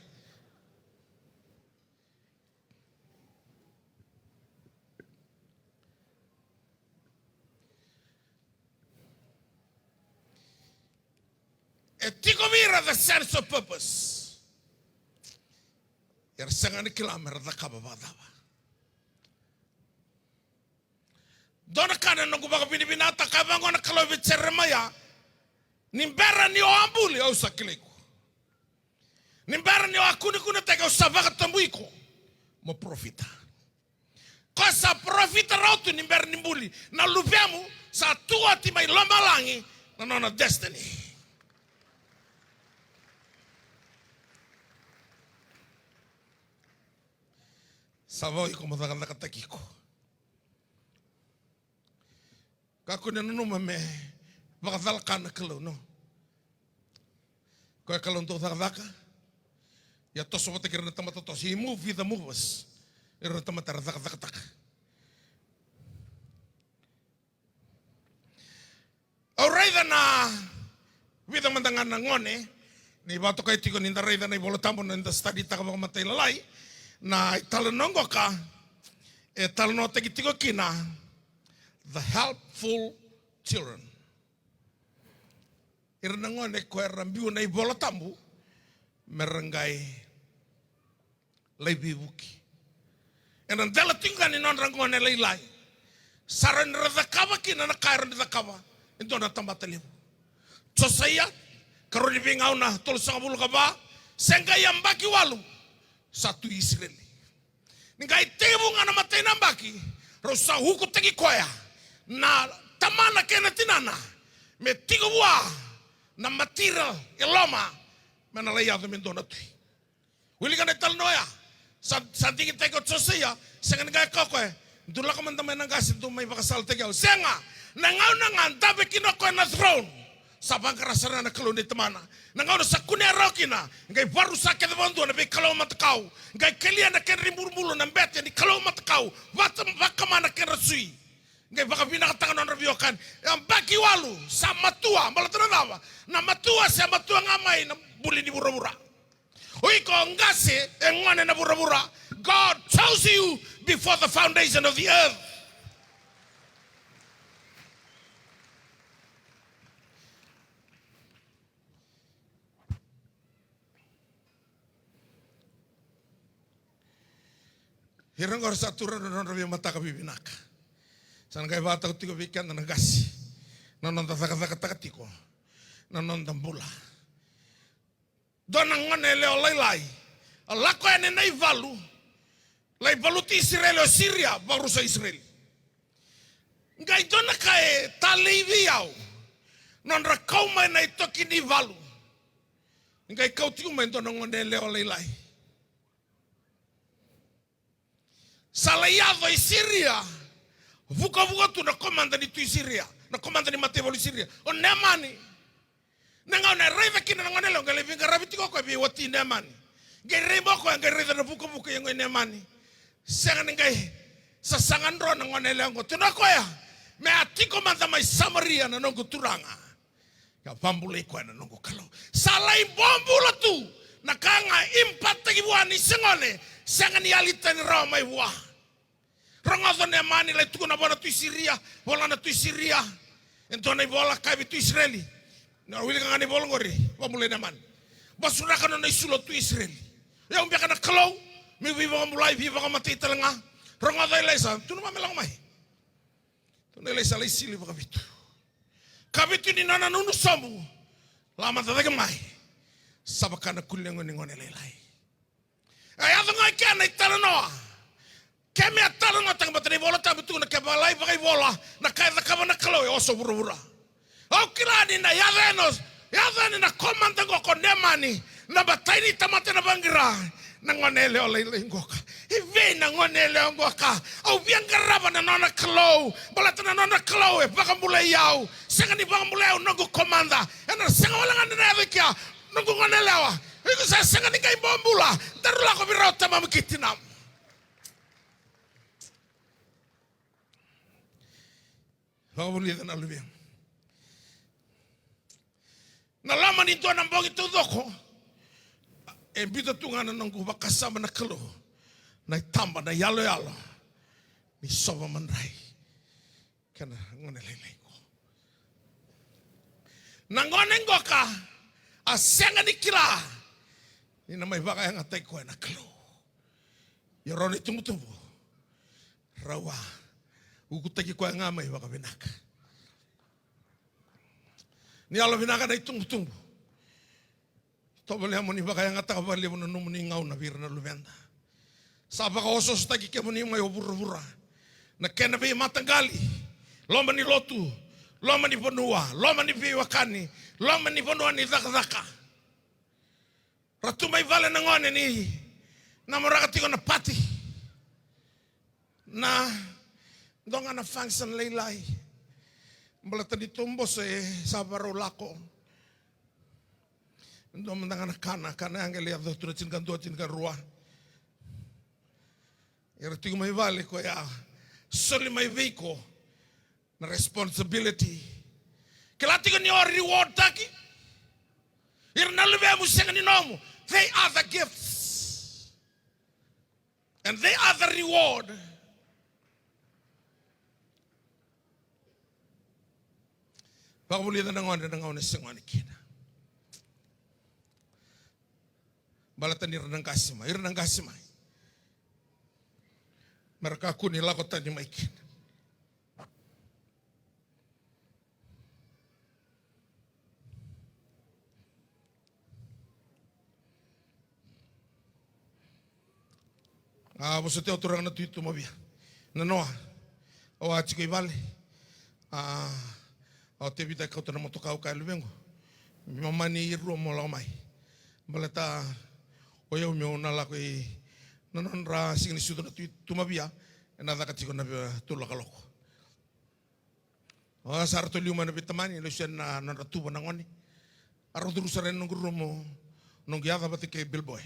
E tiko vei ira the sense of purpose. Era sega ni kila me ra cakava vakacava. Dua na ka na noqu vakavinavinaka, kaya vaqo na Kalou vei Jeremaia, ni bera ni o a buli au sa kilai iko. Ni bera ni o a kunekunetaki au sa vakatabui iko mo parofita. Ko sa parofita rawa tu ni bera ni buli na luvemu, sa tu oti mai lomalagi na nona destiny. Sa vau iko mo cakacakataki iko. Kakua ni nanuma me vakacalaka na Kalou, no. Koya Kalou dau cakacaka. Ia toso vata kei ira na tamata toso. He move with the movers. Ira na tamata era cakacakataka. Au raica na vica mada ga na gone, ni vakatokai tiko ni da raica na iVola Tabu, ni da study-taka vakamatailalai, na italanoa qoka e talanoataki tiko kina the helpful children. Ira na gone ko era biu na iVola Tabu me ra qai lai veivuke. Ena dela tiko ga ni nodra gone lailai, sa rawa ni ra cakava kina na ka e rawa ni cakava e dua na tamata levu. Josaia, karua ni Veigauna tolusagavulu ka va, se qai yabaki walu sa tu i Isireli. Ni qai tekivu ga na imatai ni yabaki, rau sa ukutaki koya na tamana kei na tinana me tiko vua na material e loma me na lai yaco me dua na tui. Wilika na italanoa ya. Sa, sa digitaki o Josaia, sega ni qai kaya o koya, dou lako mada mai na qase, dou mai vakasalataki au. Sega, na gauna ga dabe kina o koya na throne, Sa vaqara sara ga na Kalou nei tamana. Na gauna sa kunea rawa kina, qai varusa kece vakadua na veikalou matakau. Qai kelia na kedra ibulubulu na bete ni kalou matakau. Vata, vakama na kedra sui. Qai vakavinakataka na nodra veiwekani. E yabaki walu, sa matua, baleta na cava? Na matua se matua ga mai na buli ni vuravura. O iko o qase, e gone na vuravura. God chose you before the foundation of the earth. Ira qori sa turaga na nodra veimataka vivinaka. Sa na qai vakatau tiko vei keda na qase. Na noda cakacakataka tiko. Na noda bula. Dua na gone yalewa lailai. A lako yani na ivalu. Lai valuti Isireli o Siria, vakarusa Isireli. Qai dua na ka e talei vei au. Nodra kau mai na itoki ni valu. Qai kau tiko mai dua na gone yalewa lailai. Sa lai yaco i Siria. Vukavuka tu na komada ni tui Siria. Na komada ni mataivalu i Siria. O Neamani. Na gauna e raica kina na gone yalewa, qai lai veiqaravi tiko o koya vei wati Neamani. Qai rai mai o koya, qai raica na vukavuka e yago i Neamani. Sega ni qai sasaga dro na gone yalewa oqo. Tukuna o koya, me a tiko mada mai Samaria na noqu turaga. Ka vakabulai koya na noqu Kalou. Sa lai bobula tu na ka ga impataki vua ni se gone, sega ni yali tani rawa mai vua. Rogoca o Neamani lai tukuna vua na tui Siria, vola na tui Siria. E dua na ivola kaya vei tui Isireli. Na wilika ga na ivola qori, vakabulai Neamani. Basuraka nona isulu o tui Isireli. Au beka na Kalou, meu veivakabulai, veivakamatei tale ga. Rogoca Ilaisa, tukuna mai me lako mai. Tukuna Ilaisa lai sili vakavitu. Kavitu ni nona nunu sobu, lako mada cake mai. Sa vaka na kulega ni gone lailai. E yaco ga i kea na italanoa. Ke me a talanoataka, baleta na iVola Tabu e tukuna ke vakalailai vakaivola na ka e cakava na Kalou e oso vuravura. Au kila ni na yaco yani, yaco yani na komada oqo ko Neamani, na imatai ni tamata ena vaqara, na gone yalewa lailai qoka. I vei na gone yalewa qoka? Au via qarava na nona Kalou, baleta na nona Kalou e vakabulai au. Sega ni vakabulai au noqu komada. Ena sega wale ga ni na yaco i kea, noqu gone yalewa. Iko sa sega ni qai bobula, daru lako vei rau o tamamu kei tinamu. Vakavulica na luvemu. Na loma ni dua na bogi taucoko, e biuta tu ga na noqu vakasama na Kalou, na itaba, na iyaloyalo ni sova madrai. Kena gone lailai qo. Na gone qoka a sega ni kila ni na mai vakayagataki koya na Kalou. Ia rau na itubutubu rau a ukutaki koya ga mai vakavinaka. Ni yalovinaka na itubutubu. Tovolea mo ni vakayagataka vakalevu na nomuni gauna vei ira na luveda. Sa vakaosoosotaki kemuni mai o vuravura. Na kena veimataqali, loma ni lotu, loma ni vanua, loma ni veiwekani, loma ni vanua ni cakacaka. Ra tu mai vale na gone ni namoraka tiko na pati. Na dua ga na function lailai. Baleta ni tou boso e sa varau lako. Dua mada ga na kana, kana ya qai lai yaco tu na tinikadua, tinikarua. Era tiko mai vale koya soli mai vei iko na responsibility. Kila tiko ni o reward taki. Ira na luvemu sega ni nomu. They are the gifts. And they are the reward. Vakavulica na gone na gauna e se gone kina. Baleta ni ra na qase mai, ira na qase mai. Me ra kakua ni lako tani mai kina. A vosoti au turaga na Tui Tumavia. Nanoa, au a tiko i vale. A, au Tevita e kauta na motoka, au kaya luvequ, me mani e rua mo lako mai. Baleta o yau meu na lako i na nodra siga ni sucu na Tui Tumavia, ena caka tiko na vei tolu na kaloko. O, sa ratou liu mai na veitamani, lesu yani na nodra tuva na gone. A rau curu sara yani noqu rumu, noqu yaca vata kei Bilboy.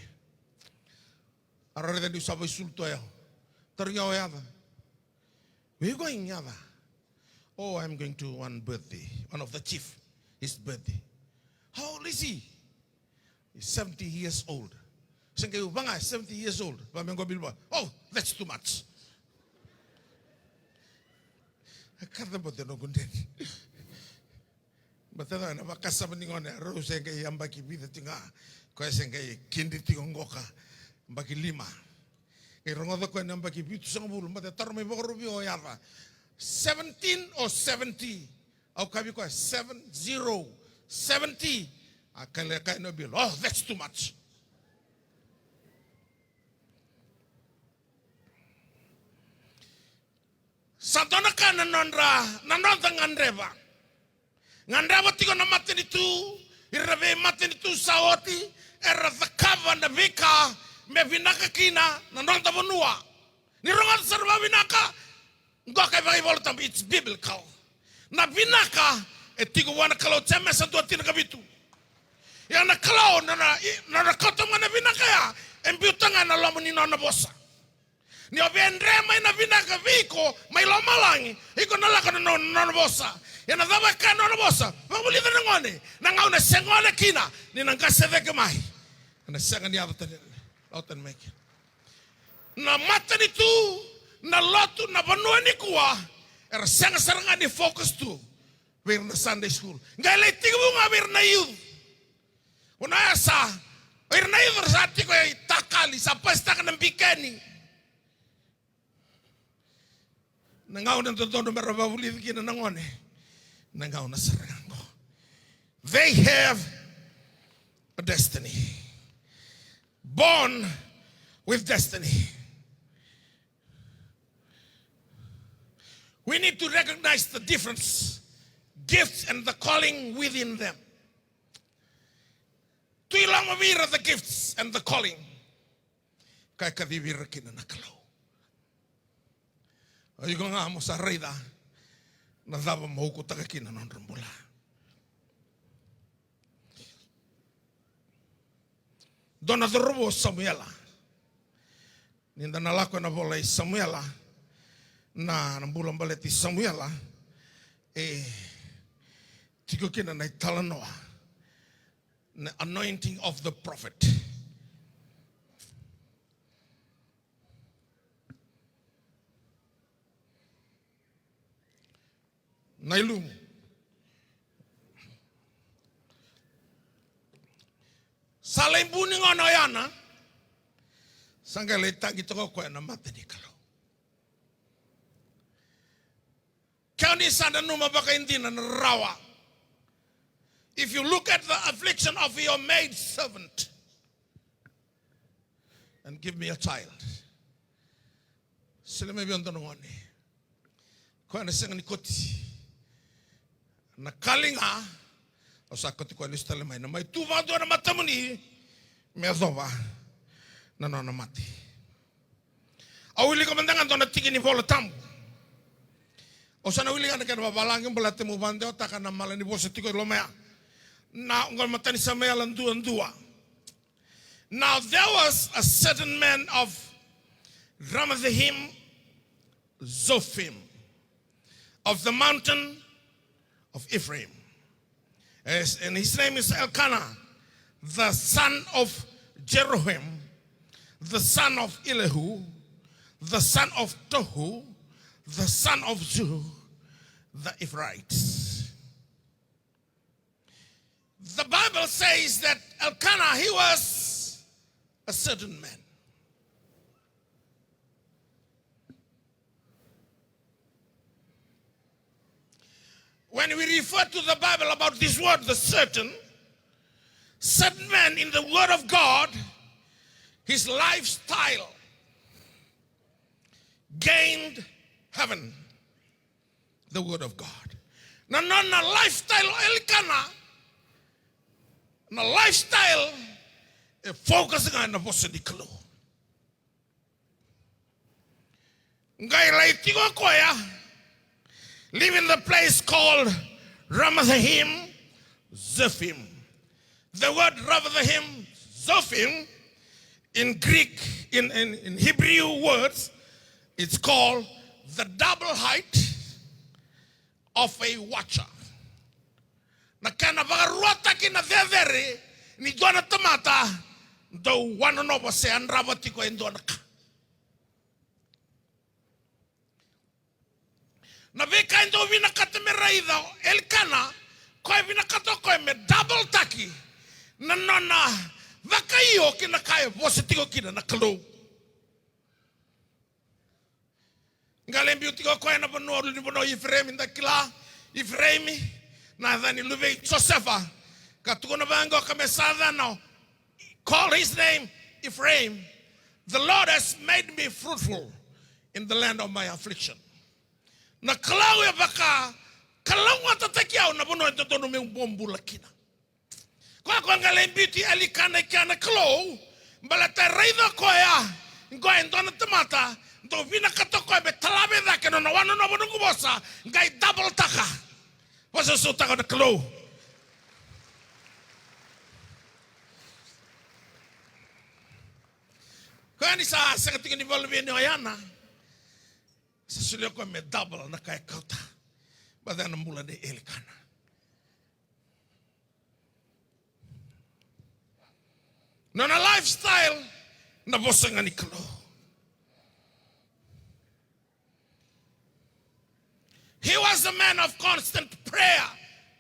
A rau raica niu sa vaisulu tu o yau. Tarogi au o yaca. Where you going, yaca? Oh, I'm going to one birthday, one of the chief, his birthday. How old is he? He's seventy years old. Sa qai vaqa, seventy years old. Vaka me qo Bilboy. Oh, that's too much. Kaca bote noqu dede. Baleta na vakasama ni gone, rau se qai yabaki vica tiko ga. Koya se qai kidri tiko qoka, yabaki lima. Qai rogoca koya na yabaki vitusagavulu, baleta taro mai Vakaruvi o yaca. Seventeen or seventy? Au kaya vei koya, seven zero, seventy. A kaya, kaya na Bill, oh, that's too much. Sa dua na ka na nodra, na noda gadreva. Gadreva tiko na matanitu, ira na veimatanitu sa oti, era cakava na veika me vinaka kina na noda vanua. Ni rogoca sara vakavinaka, qo ka e vakaivolatabu, it's biblical. Na vinaka e tiko vua na Kalou, Jemesa dua tinikavitu. Ia na Kalou, na, na, na, na kauta mai na vinaka ya, e biuta ga na loma ni nona vosa. Ni o via dre mai na vinaka vei iko mai lomalagi, iko na lako na nona, nona vosa. Ia na cava e kaya na nona vosa? Vakavulica na gone, na gauna se gone kina, ni na qase cake mai, ena sega ni yaco tani, yaco tani mai kina. Na matanitu, na lotu, na vanua nikua, era sega sara ga ni focus tu vei ira na Sunday school. Qai lai tekivu ga vei ira na youth. Vanua ya sa, o ira na youth era sa tiko e takali, sa pasitaka na bikeni. Na gauna dodonu mera vakavulici kina na gone, na gauna sara ga qo. They have a destiny. Born with destiny. We need to recognize the difference, gifts and the calling within them. Tu i loma vei ira the gifts and the calling. Ka e kacivi ira kina na Kalou. O iko ga mo sa raica na cava mo ukutaka kina na nodra bula. Dua na cauravou o Samuela. Ni da na lako ena vola i Samuela, na, na bula baleti Samuela, e tiko kina na italanoa, na anointing of the prophet. Na ilumu. Sa lai bu ni gone o Ana, sa qai lai tagi toka o koya na mata ni Kalou. Ke o ni sa nanuma vakaidina na rarawa. If you look at the affliction of your maid servant and give me a child. Solia mai vei au dua na gone. Koya na sega ni koti na kaliga, au sa koti koya lesu tale mai, na mai tu vakadua na matamuni me yacova na nona mate. Au wilika mada ga dua na tiki ni Vola Tabu. Au sa na wilika na kena vavalagi baleta meu vakadewataka na mala ni vosa tiko e loma ya. Na oqo matai ni Samuela dua dua. Now there was a certain man of Ramathaim Zophim, of the mountain of Ephraim. Yes, and his name is Elkanah, the son of Jeroham, the son of Elihu, the son of Tohu, the son of Zu, the Ephraite. The Bible says that Elkanah, he was a certain man. When we refer to the Bible about this word, the certain, certain man in the Word of God, his lifestyle gained heaven. The word of God. Na nona lifestyle o Elikana, na lifestyle e focus ga ena vosa ni Kalou. Qai lai tiko o koya Live in the place called Ramathaim Zophim. The word Ramathaim Zophim in Greek, in, in, in Hebrew words, it's called the double height of a watcher. Na kena vakaruataki na cecere ni dua na tamata dau wanonova se yadrava tiko e dua na ka. Na veika e dau vinakata me raica o Elikana, koya e vinakata o koya me double taki na nona vakaio ki na ka e vosa tiko kina na Kalou. Qai lai biu tiko o koya na vanua, ulunivanua o Ifireimi, da kila Ifireimi na yaca ni luve i Josefa. Ka tukuna vaqo, ka me sa yacana, call his name Ephraim. The Lord has made me fruitful in the land of my affliction. Na Kalou e vakalougatataki au na vanua e dodonu meu bobula kina. Koya, koya qai lai biuti Elikana i kea na Kalou, baleta e raica o koya qo e dua na tamata dau vinakata o koya me talave cake na nona wanonova noqu vosa, qai double taka. Vosota na Kalou. Koya ni sa sega tiko ni vakaluveni o Ana, sa solia o koya me double na ka e kauta. Baleta na bula nei Elikana. Nona lifestyle na vosa ga ni Kalou. He was a man of constant prayer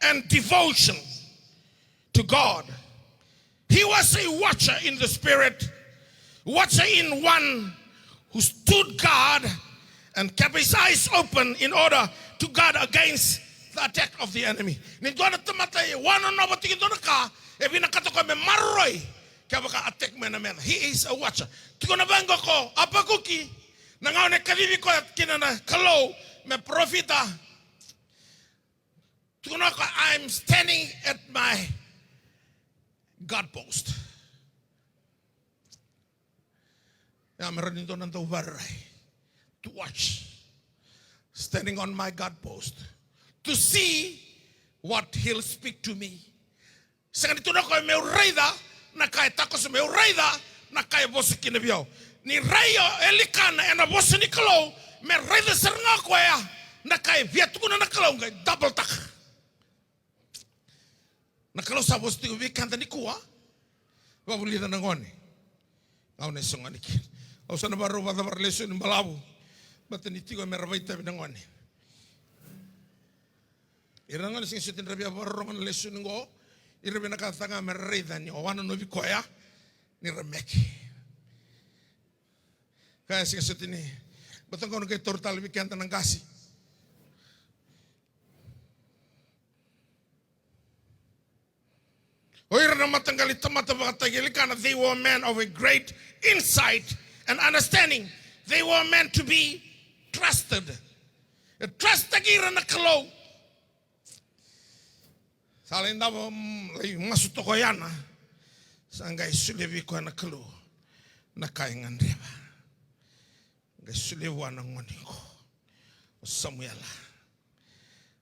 and devotion to God. He was a watcher in the spirit, watcher in one who stood guard and kept his eyes open in order to guard against the attack of the enemy. Ni dua na tamata e wanonova tiko e dua na ka, e vinakata o koya me maroroi kevaka attack mai na meca. He is a watcher. Tukuna vaqo ko Apakuki, na gauna e kacivi koya kina na Kalou me parofita. Tukuna o koya, "I'm standing at my guard post." Ia, me rawa ni dua na dau vararai. To watch. Standing on my guard post. To see what he'll speak to me. Sega ni tukuna o koya meu raica na ka e takoso, meu raica na ka e vosa kina vei au. Ni rai o Elikana ena vosa ni Kalou, me raica sara ga o koya na ka e via tukuna na Kalou, qai double taka. Na Kalou sa vosa tiko vei keda nikua. Vakavulica na gone. Au na sogo yani kina. Au sa na vakarau vakacavara lesoni balavu. Baleta ni tiko me ra vakaitavi na gone. Ira na gone sega soti ni ra via vakarorogo na lesoni qo. Ira vinakata ga me ra raica ni o a nonovi koya. Ni ra meke. Kaya sega soti ni. Baleta qo na qai taura tale vei keda na qase. O ira na mataqali tamata vakataki Elikana, they were men of a great insight and understanding. They were men to be trusted. E trust-taki ira na Kalou. Sa lai davo, mm, lai masu toka o Ana. Sa qai solia vei koya na Kalou na ka e gadreva. Qai solia vua na gone qo, o Samuela.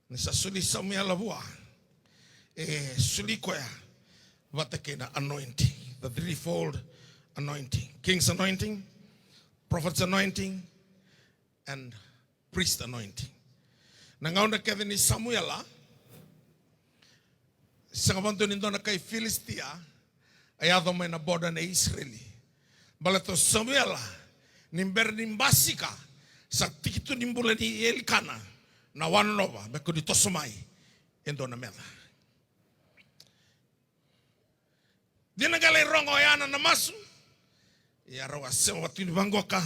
Ni sa soli Samuela vua, e soli koya vata kei na anointing, the threefold anointing, king's anointing, prophet's anointing, and priest anointing. Na gauna kece ni Samuela, sega vakadua ni dua na kai Filisitia a yaco mai na border nei Isireli. Baleta o Samuela, ni bera ni basika, sa tiki tu ni bula nei Elikana na wanonova me kua ni toso mai e dua na meca. Dina qai lai rogo o Ana na masu. Ia rau a sema vata tiko ni vaqoka.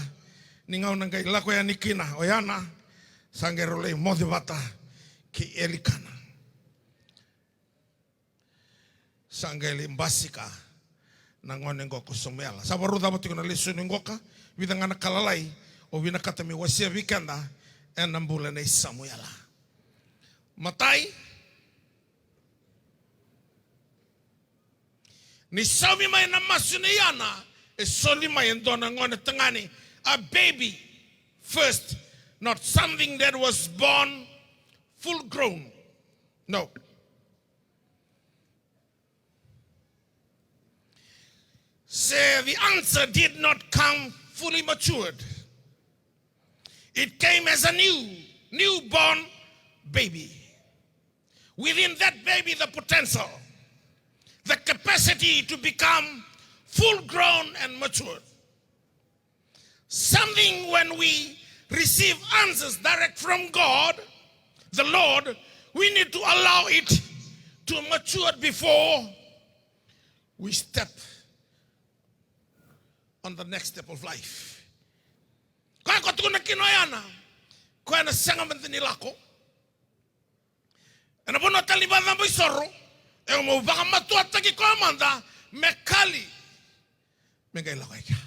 Ni gauna qai lako yani kina o Ana, sa qai rau lai moce vata kei Elikana. Sa qai lai basika na gone qo ko Samuela. Sa vakarau cava tiko na lesoni qoka, vica ga na ka lalai au vinakata meu wasea vei keda ena bula nei Samuela. Matai, ni saumi mai na masu nei Ana, e soli mai e dua na gone tagane, a baby first, not something that was born full grown. No. Say the answer did not come fully matured. It came as a new, newborn baby. Within that baby, the potential, the capacity to become full grown and matured. Something when we receive answers direct from God, the Lord, we need to allow it to mature before we step on the next step of life. Koya ko tukuna kina o Ana, koya na sega mada ni lako. Ena vanua tale ni vakacabo isoro, e mo vakamatuataki koya mada me kali. Me qai lako i kea.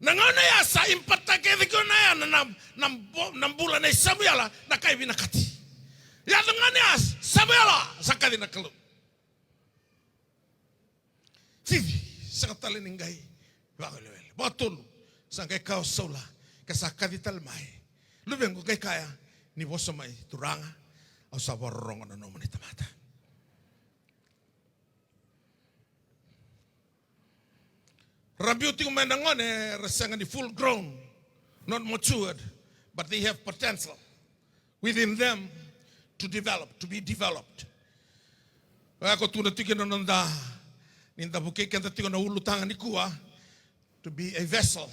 Na gauna ya sa impataki e cake o Ana na, na, na bo-, na bula nei Samuela na kai vinakati. Yaco ga ni a Samuela sa kaci na Kalou. Cici, sega tale ni qai vakawelewele. Vakatolu, sa qai kaya o Saula, ka sa kaci tale mai. Luvequ qai kaya, ni vosa mai Turaga, au sa vakarorogo na nomuni tamata. Ra biu tiko mai na gone, ra sega ni full grown, not matured, but they have potential within them to develop, to be developed. Oya ko tukuna tiko na noda, ni da vukei keda tiko na ulutaga nikua, to be a vessel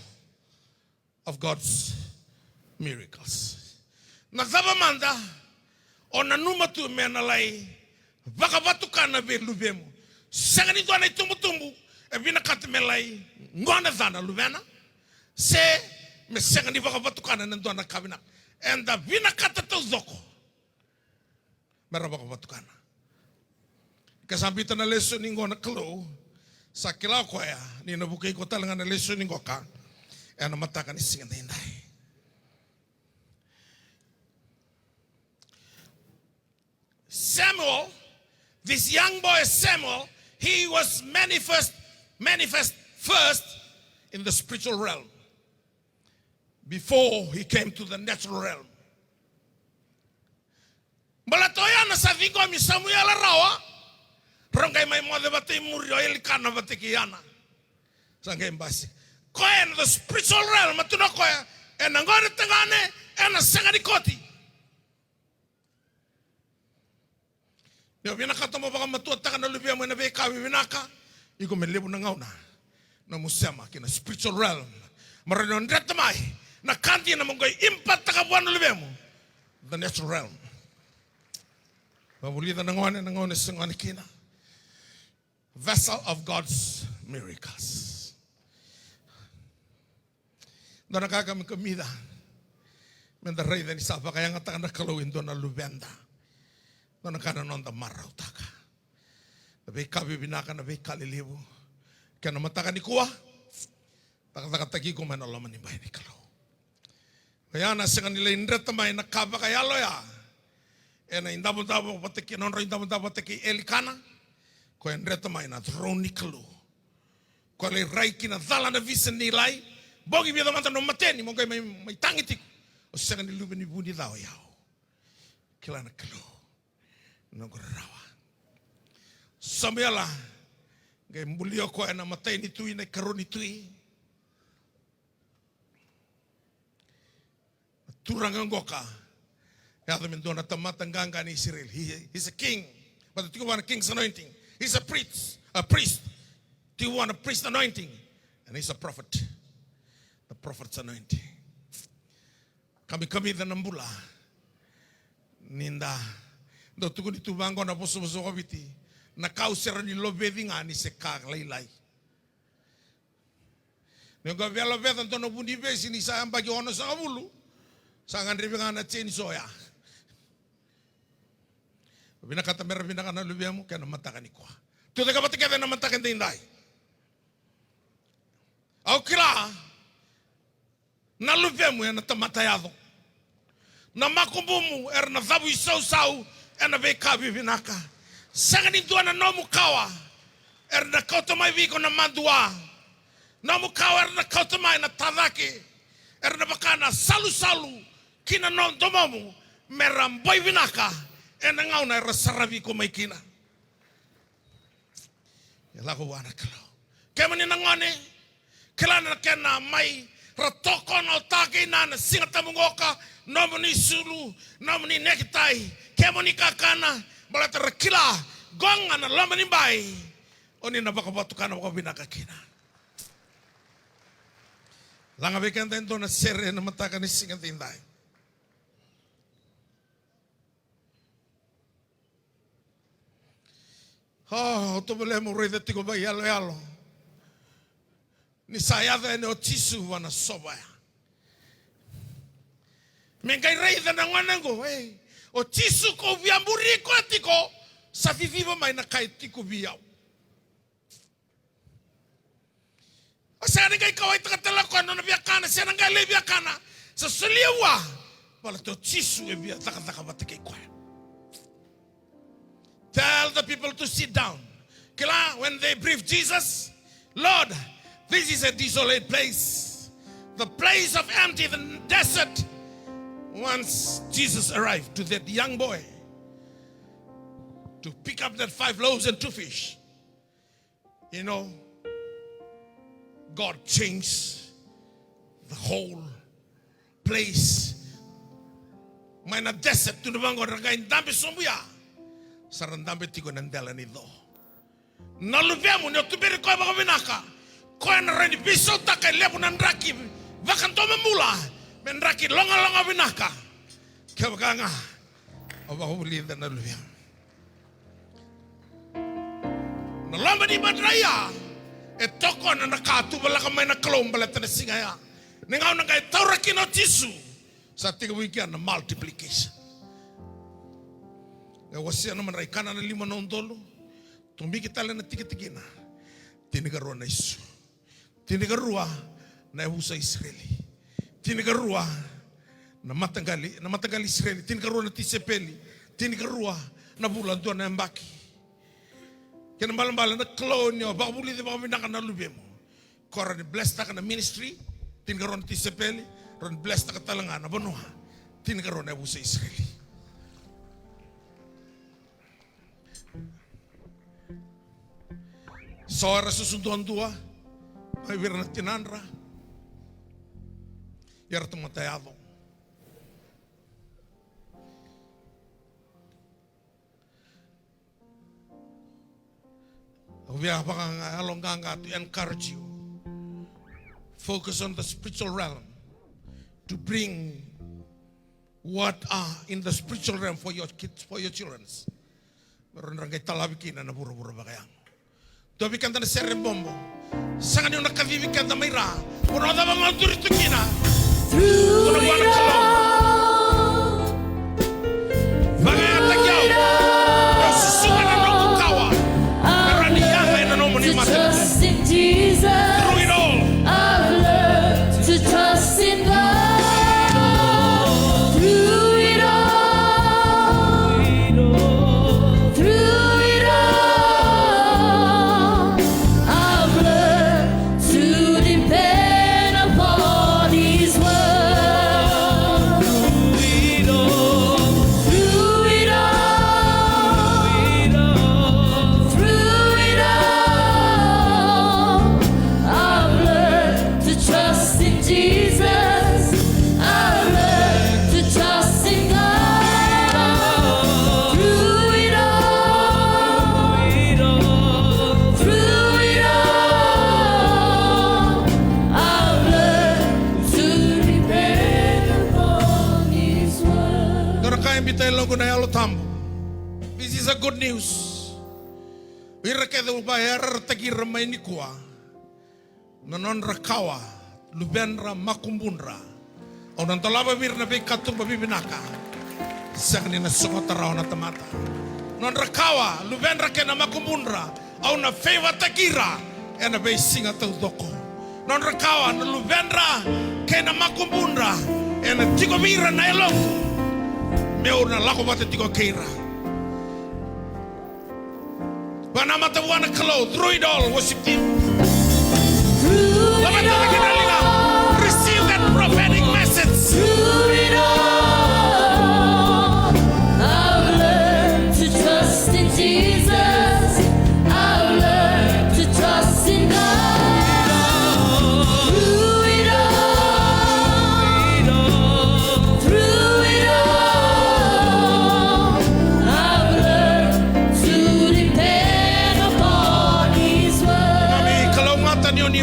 of God's miracles. Na cava mada o nanuma tu me na lai vakavatukana vei luvemu? Sega ni dua na itubutubu e vinakata me lai gone ca na luvena, se me sega ni vakavatukana na dua na ka vinaka. Eda vinakata taucoko me ra vakavatukana. Ka sa biuta na lesoni qo na Kalou, sa kila o koya ni na vukei iko tale ga na lesoni qoka ena mataka ni siga daidai. Samuel, this young boy Samuel, he was manifest, manifest first in the spiritual realm before he came to the natural realm. Baleta o Ana sa ciqomi Samuela rawa, rau qai mai moce vata i muri o Elikana vata kei Ana. Sa qai basika. Koya ena the spiritual realm, a tukuna o koya, ena gone tagane, ena sega ni koti. Ni o vinakata mo vakamatuataka na luvemu ena veika vivinaka, iko me levu na gauna nomu sema ki na spiritual realm. Mo rawa ni o dreta mai na ka dina mo qai impataka vua na luvemu, the natural realm. Vavulica na gone, na gauna se gone kina. Vessel of God's miracles. Dua na ka kamikamica me da raica ni sa vakayagataka na Kalou e dua na luveda. Dua na ka na noda marautaka. Na veika vivinaka, na veika lelevu. Kena mataka nikua, cakacakataki iko mai na loma ni bai ni Kalou. Oya na sega ni lai dreta mai na ka vakayalo ya ena idavodavo vata kei, na nodra idavodavo vata kei Elikana. Koya e dreta mai na throne ni Kalou. Koya lai rai ki na cala na vision ni Ilai. Bogi vica mada na mateni mo qai mai, mai tagi tiko. O sega ni luve ni vu ni ca o yau. Kila na Kalou na noqu rarawa. Samuela qai bulia o koya na matai ni tui, na ikarua ni tui. Na turaga qoka e yaco me dua na tamata qaqa ni Isireli. He, he's a king. But tiko vua na king's anointing. He's a priest, a priest. Tiko vua na priest anointing. And he's a prophet. The prophet's anointing. Kamikamica na bula. Ni da dau tukuni tu vaqo na vosavosa vakaviti, na ka au sega ni loveci ga ni se ka lailai. Ni qo via loveca dua na vunivesi ni sa yabaki onosagavulu, sa gadrevi ga na chainsaw ya. Vinakata me ra vinaka na luvemu kei na mataka nikua. Tucake vata kece na mataka edaidai. Au kila na luvemu ena tamata yaco. Na makubumu era na cavuisausau ena veika vivinaka. Sega ni dua na nomu kawa era na kauta mai vei iko na madua. Nomu kawa era na kauta mai na tacake. Era na vaka na salusalu ki na no domomu. me ra boi vinaka ena gauna era saravi iko mai kina. E lako vua na Kalou. Kemuni na gone, kila na kena mai ra tokonaotaka kina na Siga Tabu qoka, nomuni sulu, nomuni nekitai, kemuni kakana, baleta ra kila, qo ga na loma ni bai o ni na vakavatukana vakavinaka kina. Laga vei keda e dua na sere ena mataka ni siga edaidai. O, au tovolea meu raica tiko vakayaloyalo ni sa yaco yani o Jisu vua na sova ya. Me qai raica na gone qo, ei, o Jisu ko via muri koya tiko, sa ciciva mai na ka e tiko vei au. A sega ni qai kauwaitaka tale o koya na nona viakana, se na qai lai viakana, sa solia vua. Baleta o Jisu e via cakacaka vata kei koya. Tell the people to sit down. Kila, when they brief Jesus, Lord, this is a desolate place. The place of empty, the desert. Once Jesus arrived to that young boy to pick up that five loaves and two fish. You know, God changed the whole place. Mai na desert tu na vaqo ra qai dabe sobu ya. Sa ra dabe tiko na dela ni co. Na luvemu ni o tuberi koya vakavinaka. Koya na rawa ni veisautaka e levu na draki vakadomobula me draki logaloga vinaka. Kevaka ga o vakavulica na luvemu. Na loma ni madrai ya, e tokona na ka a tuvalaka mai na Kalou baleta na siga ya. Ni gauna qai taura kina o Jisu, sa tekivu i kea na multiplication. E wasea na madrai, kana na lima na udolu, tomiki tale na tikitikina. Tinikarua na isu. Tinikarua na yavusa Isireli. Tinikarua na mataqali, na mataqali Isireli. Tinikarua na tisaipeli. Tinikarua na vula, dua na yabaki. Kena ibalebale na Kalou ni o vakavulici vakavinaka na luvemu, ko rawa ni blesstaka na ministry. Tinikarua na tisaipeli. Rawa ni blesstaka tale ga na vanua. Tinikarua na yavusa Isireli. So era susu duadua mai vei ira na tinadra. Ia era tamata yaco. Au via vakayaloqaqa to encourage you. Focus on the spiritual realm to bring what are in the spiritual realm for your kids, for your childrens. Me ra na qai talavi kina na vuravura vakayago. Dua vei keda na sere bobo. Sega ni o na kacivi keda mai ra. O na cava ga o duri tu kina. Through it all. Vakayagataki au. Au susuga na noqu kawa. Me rawa ni yaga ena nomuni matanitu. I've learned to trust in Jesus. Through it all. I've learned to trust in God. Through it all. Through it all. I've learned to depend upon His word. Through it all, through it all, I've learned to trust in Jesus. I've learned to trust in God. Through it all, through it all, I've learned to depend upon His word. Dua na ka e biuta e lomaqu na Yalo Tabu. This is a good news. Ira kece au vakayarayarataki ira mai nikua. Na nodra kawa, luvedra, makubudra. Au na dolava vei ira na veikatuba vivinaka. Sega ni na sogota rawa na tamata. Nodra kawa, luvedra kei na makubudra. Au na favour-taki ira ena veisiga taucoko. Nodra kawa, na luvedra kei na makubudra. Ena tiko vei ira na yaloqu. Meu na lako vata tiko kei ira. Vakanamata vua na Kalou, through it all, worship Him. Through it all. Receive that prophetic message. Through it all.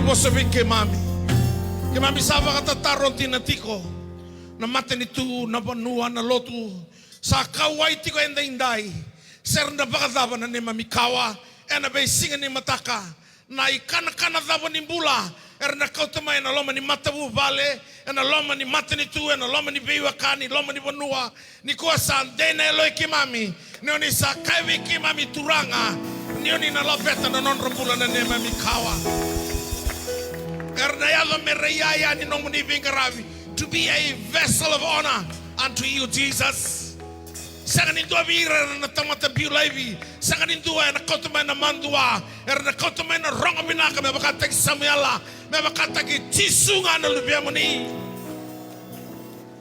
Vosa vei keimami. Keimami sa vakatataro dina tiko na matanitu, na vanua, na lotu. Sa kauwai tiko edaidai. Se ra na vakacava na neimami kawa ena veisiga ni mataka? Na ikanakana cava ni bula era na kauta mai ena loma ni matavuvale, ena loma ni matanitu, ena loma ni veiwekani, loma ni vanua. Nikua sa dei na yalo i keimami, ni oni sa kaya vei keimami Turaga, ni oni na laveta na nodra bula na neimami kawa. Era na yaco me ra iyaya ni nomuni veiqaravi. To be a vessel of honor unto you, Jesus. Sega ni dua vei ira era na tamata biu laivi. Sega ni dua ena kauta mai na madua, era na kauta mai na rogo vinaka me vakataki Samuela, me vakataki Jisu ga na luvemuni.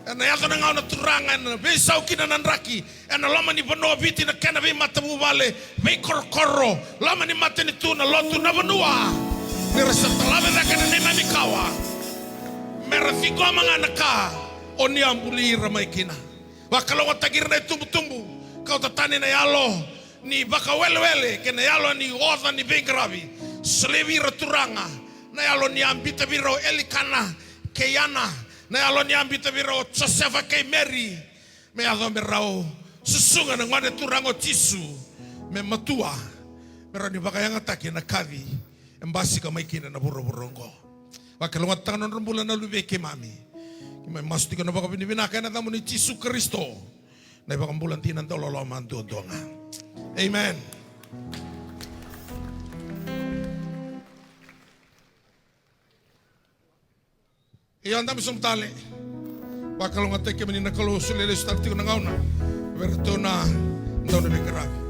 Ena yaco na gauna Turaga ena veisau kina na draki ena loma ni vanua o Viti, na kena veimatavuvale, veikorokoro, loma ni matanitu, na lotu, na vanua. Ni ra sa talave cake na neimami kawa, me ra ciqoma ga na ka oni a buli ira mai kina. Vakalougatataki ira na itubutubu, kauta tani na yalo ni vakawelewele kei na yalo ni oca ni veiqaravi. Solia vei ira Turaga na yalo ni a biuta vei ira o Elikana kei Ana, na yalo ni a biuta vei ira o Josefa kei Meri, me yaco me rau susuga na gone Turaga o Jisu, me matua, me rau ni vakayagataki ena kaci e basika mai kina na vuravura oqo. Vakalougatataka na nodra bula na luve i keimami. Keimami masu tiko na vakavinavinaka ena yacamuni Jisu Karisito, na iVakabula dina, dauloloma duadua ga. Amen. Io, dabe sobu tale. Vakalougatataki kemuni na Kalou, solia lesu tale tiko na gauna vei iratou na dauniveiqaravi.